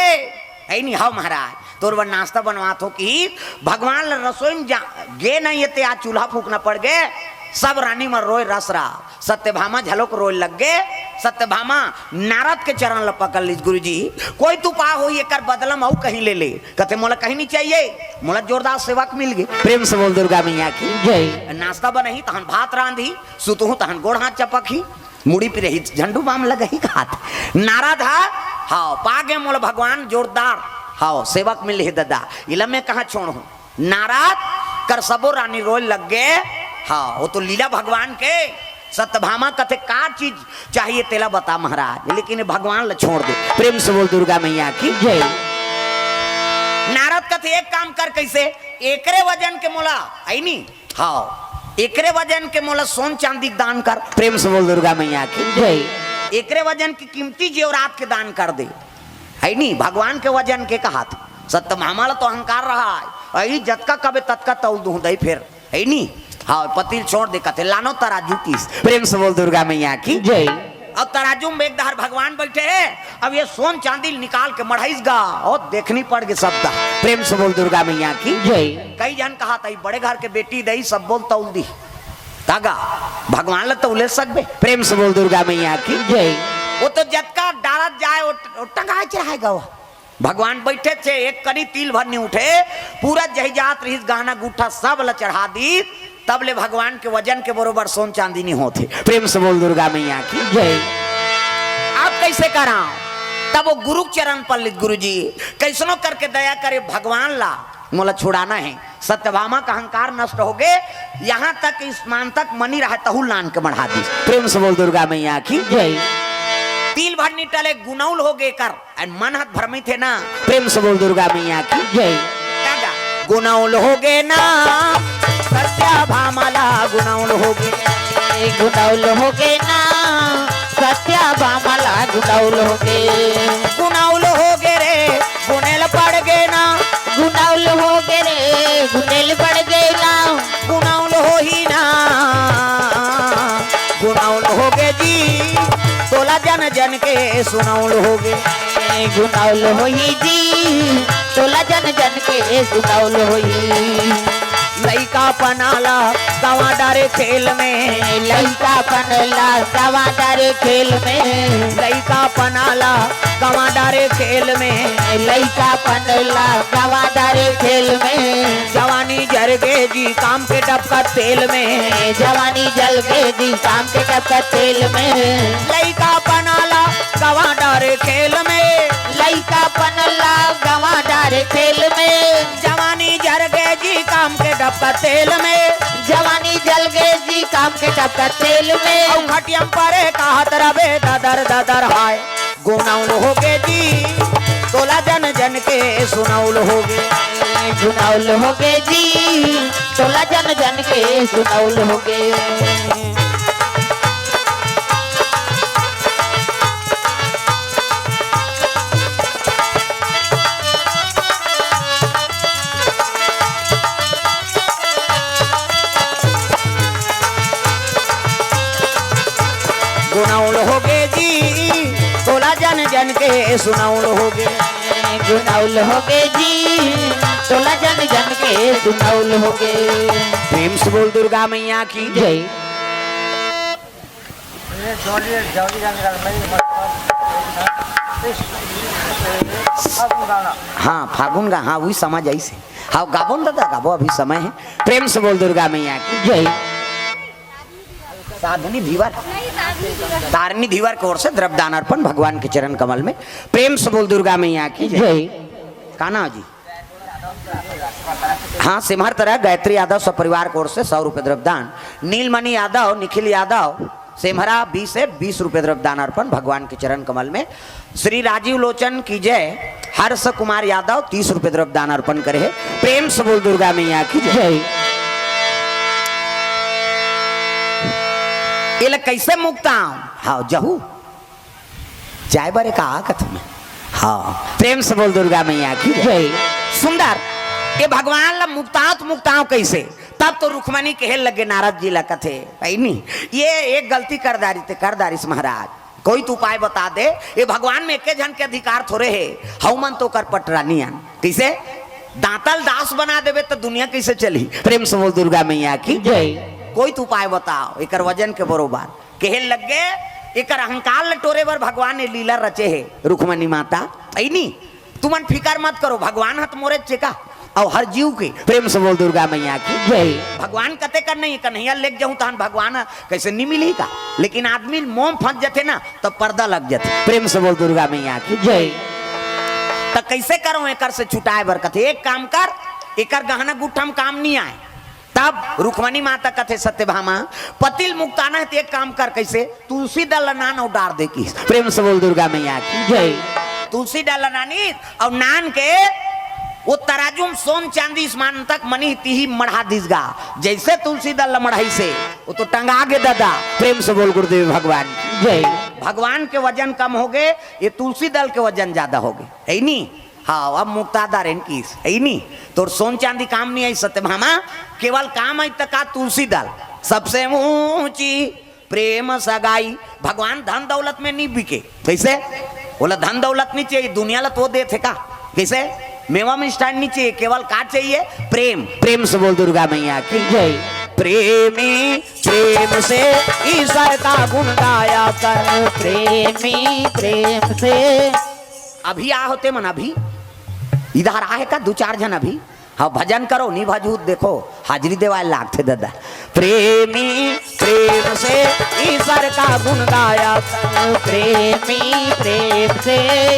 हइ नी, हव महाराज, तोर बर नाश्ता बनवात हो कि भगवान ला रसोई में जा, गे नहीं हे ते आज चूल्हा फूकना पड़ गे। सब रानी मन रोए रस रहा। सत्यभामा घलोक रोए लग गे। सत्यभामा नारद के चरण ल पकड़ लिस, "गुरुजी, कोई तो उपाय होही, एकर बदला म अउ कहीं ले ले।" कथे, "मोला कहीं नहीं चाहिए, मोला जोरदार सेवक मिल गे।" प्रेम से बोल दुर्गा मैया की जय। नाश्ता बनही, तहन भात रांधही, सुतहूं तहन गोड़ हाथ चपकही, मुड़ी पिरही झंडू बाम लगही कहात। नारद ह, "हव, पा गे मोला भगवान जोरदार, हव, सेवक मिल हे ददा, इला मैं कहाँ छोड़हूं?" नारद कर सबो रानी रोए लग गे। हाँ, वो तो लीला भगवान के। सत्यभामा कथे, "का चीज चाहिए तेला बता महाराज, लेकिन ये भगवान ला छोड़ दे।" प्रेम से बोल दुर्गा मैया की जय। नारद कथे, "एक काम कर, कइसे? एकरे वजन के मोला, हइ नी? हाँ, एकरे वजन के मोला सोन चांदी के दान कर।" प्रेम से बोल दुर्गा मैया की जय। एकरे वजन के कीमती जेवरात के दान कर दे। हइ नी, भगवान के वजन के कहात। सत्यभामा ल तो अहंकार रहा है, अई जतका कबे ततका तौल दूं दई फेर, हइ नी। हाँ, पति ल छोड़ दे कथे, "लानो तराजू" किस। प्रेम से बोल दुर्गा मैया की जय। अब तराजू में एक डहर भगवान बइठे हे, अब ये सोन चांदी ल निकाल के मढ़ाइस गा, अउ देखनी पड़ गे सब डहर। प्रेम से बोल दुर्गा मैया की जय। कई झन कहात, "ई बड़े घर के बेटी दई, सब बोल तौल दी।" तागा, भगवान ल तौले सकबे? प्रेम से बोल दुर्गा मैया की जय। वो तो जतका डारत जाए, वो, वो टंगाए चढ़ाए गा वो। भगवान बइठे थे, एक कनी तिल भर नी उठे, पूरा जहिजात रहिस गहना गुट्ठा सब ल चढ़ा दीस, तब ले भगवान के वजन के बरोबर सोन चांदी नी होत हे। प्रेम से बोल दुर्गा मैया की जय। आप कइसे कराओ? तब वो गुरु के चरण पर लिस, "गुरुजी, कइसनो करके दया करे भगवान ला, मोला छुड़ाना हे।" सत्यभामा का अहंकार नष्ट हो गे, यहाँ तक कि स्नान तक मनी रहा तहू लान के मढ़ा दीस। प्रेम से बोल दुर्गा मैया की जय। तिल भर नी टले, गुनौल हो गे कर, अउ मन हत भ्रमित हे ना। प्रेम से बोल दुर्गा मैया की जय। का गा? गुनौल हो गे ना, सत्यभामा ला गुनौल हो गे। गुनौल हो गे ना, सत्यभामा ला गुनौल हो गे। गुनौल हो गे रे, गुनेल पड़ गे ना। गुनौल हो गे रे, गुनेल पड़ गे ना। गुनौल होही ना, गुनौल हो गे जी, तोला जन जन के सुनौल हो गे। गुनौल होही जी, तोला जन जन के सुनौल होही। लइका पना ला गवा डारे खेल में। लइका पन ला गवा डारे खेल में। लइका पना ला गवा डारे खेल में। लइका पन ला गवा डारे खेल में। जवानी जर गे जी काम के डबका तेल में। जवानी जल गे जी काम के डबका तेल में। लइका पना ला गवा डारे पनल्ला गवा डारे तेल में। जवानी जर गे जी काम के डबका तेल में। जवानी जल गे जी काम के डबका तेल में। अउ खटियम परे कहत रबे ददर ददर हाय। गुनौल होगे जी तोला जन जन के सुनौल होगे। गुनौल होगे जी तोला जन जन के सुनौल होगे। गुनौल होगे जी तोला जन जन के सुनौल होगे। गुनौल होगे जी तोला जन जन के सुनौल होगे। प्रेम से बोल दुर्गा मैया की जय। हाँ, फागुन गा, हाँ, वही समझ आई से। हाँ, गाबो न दादा, गाबो, अभी समय है। प्रेम से बोल दुर्गा मैया की जय। साधनी धीवर, तारनी धीवर की ओर से द्रव्यदान अर्पण भगवान के चरण कमल में। प्रेम से बोल दुर्गा मैया की जय। का नाम जी? हाँ, सिमहर तरह गायत्री यादव सपरिवार की ओर से सौ रुपये द्रव्यदान। नीलमणि यादव, निखिल यादव, सेमहरा बी से बीस रुपये द्रव्यदान अर्पण भगवान के चरण कमल में। श्री राजीव लोचन की जय, हर्ष कुमार यादव तीस रुपये द्रव्यदान अर्पण करे है। प्रेम से बोल दुर्गा मैया की जय। जय। ये ला कैसे मुक्ताओ? हाँ, जहू। चाय बरे का कथ में। हाँ, प्रेम से बोल दुर्गा मैया की जय। सुंदर, ये भगवान ला मुक्ताओ त मुक्ताओ कैसे? तब तो रुक्मणी कहे लगे नारद जी ला कथे, "भाई नहीं, ये एक गलती कर डारी ते कर डारिस महाराज, कोई तो उपाय बता दे। ये भगवान में एक झन के अधिकार थोड़े है, हऊ मन तो कर पटरानी आन। कैसे? दांतल दास बना देवे तो दुनिया कैसे चली?" प्रेम से बोल दुर्गा मैया की जय। कोई तो उपाय बताओ एकर वजन के बरोबर। कहे लग गे, एकर अहंकार ल टोरे बर भगवान ने लीला रचे हे। रुक्मणी माता, ऐनी, तुमन फिकर मत करो, भगवान ह त मोरे चेका अउ हर जीव के। प्रेम से बोल दुर्गा मैया की जय। भगवान कते कर नहीं, कन्हैया लेके जाऊं तहन भगवान ह कैसे नहीं मिली का? लेकिन आदमी मोह फंस जथे ना, तो पर्दा लग जथे। प्रेम से बोल दुर्गा मैया की जय। त कैसे करो एकर से छुटाए बर? कथे, "एक काम कर, एकर गहना गुट्ठा म काम नहीं आए।" तब रुक्मणी माता कथे, "सत्यभामा, पति ल मुक्ताना है, त एक काम कर।" कैसे? "तुलसी दल ल नान अउ डार दे" की। प्रेम से बोल दुर्गा मैया की जय। तुलसी दल ल नानी अउ नान के वो तराजू म सोन चांदी समान तक मनी तिही मढ़ा दिस गा। जैसे तुलसी दल ल मढ़ाई से वो तो टंगा गे दादा। प्रेम से बोल गुरुदेव भगवान की जय। भगवान के वजन कम हो गए, ये तुलसी दल के वजन ज्यादा हो गए, है नी? हाँ, अब मुक्ता दारेन किस, है नी? तोर सोन चांदी काम नहीं आई सत्यभामा, केवल काम आई त का तुलसी दल। सबसे ऊंची प्रेम सगाई। भगवान धन दौलत में नहीं बिके। कैसे? बोला, धन दौलत नहीं चाहिए, दुनिया ला तो देथे का? कैसे? मेवा मिष्ठान नहीं चाहिए, केवल का चाहिए? प्रेम। प्रेम से बोल दुर्गा मैया की जय। प्रेमी प्रेम से ईश्वर का गुण गाया कर। प्रेमी प्रेम से अभी आ होते मन अभी इधर आहे का दू चार झन अभी? हाँ, भजन करो, नहीं भजूत देखो, हाजिरी देवाय लागथे दादा। प्रेमी प्रेम से ईश्वर का गुण गाया कर। प्रेमी प्रेम से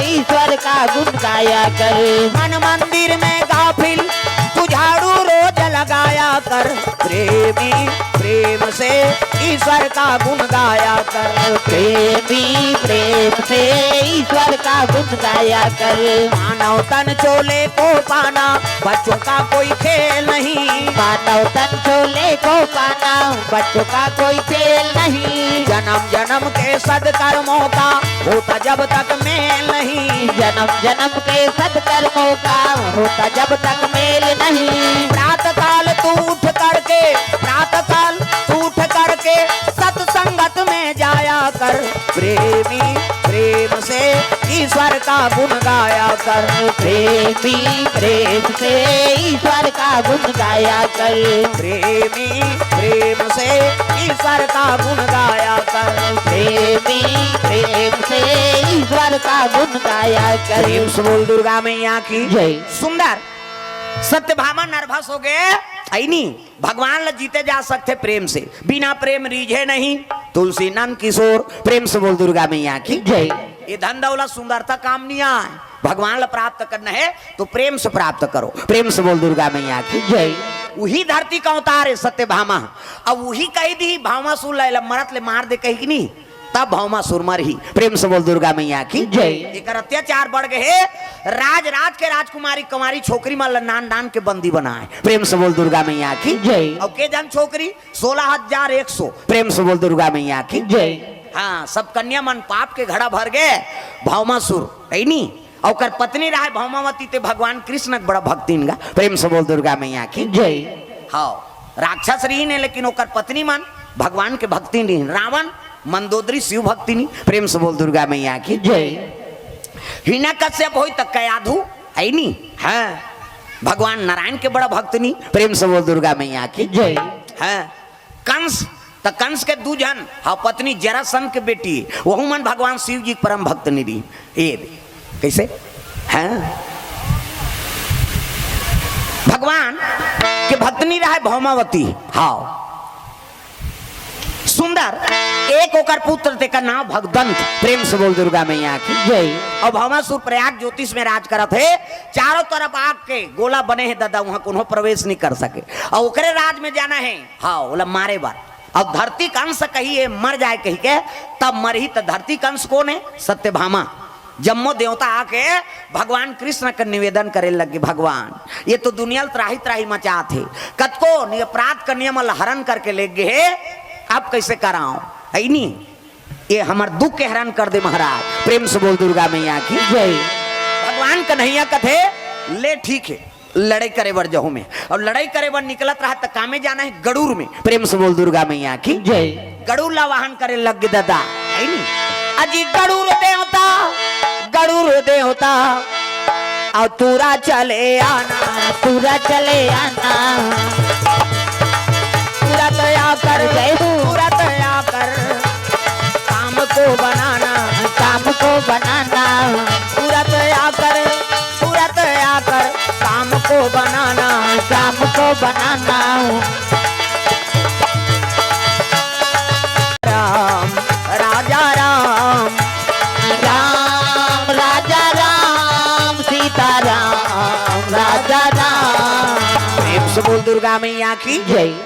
ईश्वर का गुण गाया कर। मन मंदिर में गाफिल तू झाड़ू रोज लगाया कर। प्रेमी प्रेम से ईश्वर का गुण गाया कर। प्रेमी प्रेम से ईश्वर का गुण गाया कर। मानव तन चोले को पाना बच्चों का कोई खेल नहीं। मानव तन चोले को पाना बच्चों का कोई खेल नहीं। जन्म जन्म के सदकर्मों का होता जब तक मेल नहीं। जन्म जन्म के सदकर्मों का होता जब तक मेल नहीं। प्रात काल तू उठ करके, प्रात काल तू उठ करके सत्संगत में जाया कर। प्रेमी प्रेम से ईश्वर का गुण गाया कर। प्रेमी प्रेम से ईश्वर का गुण गाया कर। प्रेमी प्रेम से ईश्वर का गुण गाया कर। प्रेमी प्रेम से ईश्वर का गुण गाया कर। प्रेम से बोल दुर्गा मैया की जय। सुंदर सत्यभामा नर्वस हो गए, ऐनी भगवान ला जीते जा सकथे प्रेम से, बिना प्रेम रीझे नहीं। तुलसी नंद किशोर, प्रेम से बोल दुर्गा मैया की जय। ये धन दौलत सुंदरता काम नहीं आए, भगवान ला प्राप्त करना हे तो प्रेम से प्राप्त करो। प्रेम से बोल दुर्गा मैया की जय। उही धरती का अवतार हे सत्यभामा। अब उही कहि दिही भामासुर ला, "एला मरत ले मार दे," कहि कि नहीं, तब भामासुर मरही। प्रेम से बोल दुर्गा मैया की जय। एकर अत्याचार बढ़ गे हे। राज राज के राजकुमारी कंवारी छोकरी मन ला नान नान के बंदी बनाए। प्रेम से बोल दुर्गा मैया की जय। अउ के जन छोकरी, सोलह हजार एक सौ। प्रेम से बोल दुर्गा मैया की जय। हाँ, सब कन्या मन पाप के घड़ा भर गे। भामासुर, है नी? अउ ओकर पत्नी रहे भामावती, ते भगवान कृष्ण के बड़ा भक्तिन गा। प्रेम से बोल दुर्गा मैया की जय। हाँ, राक्षस रहिन हे, लेकिन ओकर पत्नी मन भगवान के भक्तिन रहिन। रावण, मंदोदरी शिव भक्तिनी। प्रेम से बोल दुर्गा मैया की जय। हिरण्यकश्यप होई त कयाधु, है नी? हाँ, भगवान नारायण के बड़ा भक्तिनी। प्रेम से बोल दुर्गा मैया की जय। हाँ, कंस, त कंस के दू झन, हाँ, पत्नी जरासंध के बेटी, वहू मन भगवान शिव जी के परम भक्तिनी रही। ए दे, कैसे? हाँ, भगवान के भक्तिनी रहे भामावती। हाँ, सुंदर, एक ओकर पुत्र, तेकर नाम भगदंत। प्रेम से बोल दुर्गा मैया की जय। अब भामासुर प्रयाग ज्योतिष में राज करत हे, चारों तरफ आग के गोला बने हे दादा, वहां कोनो प्रवेश नहीं कर सके। अउ ओकरे राज में जाना हे, हाँ, ओला मारे बर। अब धरती कंस कही हे मर जाए कहि के, तब मरही। त धरती कंस कोन हे? सत्यभामा। जम्मो देवता आके भगवान कृष्ण के निवेदन करे लगे, "भगवान, ये तो दुनिया ल त्राही त्राही मचात हे, कतको नि-, अपराध के नियम ल हरण करके ले गे हे, अब कैसे कराओ?" है नी? ये हमर दुख के हरण कर दे महाराज। प्रेम से बोल दुर्गा मैया की जय। भगवान कन्हैया कथे, "ले ठीक हे, लड़ाई करे बर जहूं मैं।" अउ लड़ाई करे बर निकलत रहा त कामे जाना हे? गड़ूर में। प्रेम से बोल दुर्गा मैया की जय। गड़ूर ला वाहन करे लग गे दादा, है नी? अजी गड़ूर देवता, गड़ूर देवता, अउ तुरा चले आना, तुरा चले आना। तुरत आकर, जय हो। तुरत आकर काम को बनाना, काम को बनाना। तुरत आकर, तुरत आकर काम को बनाना, काम को बनाना। राम, राजा राम। राम, राजा राम, सीता राम, राजा राम। प्रेम से बोल दुर्गा मैया की जय।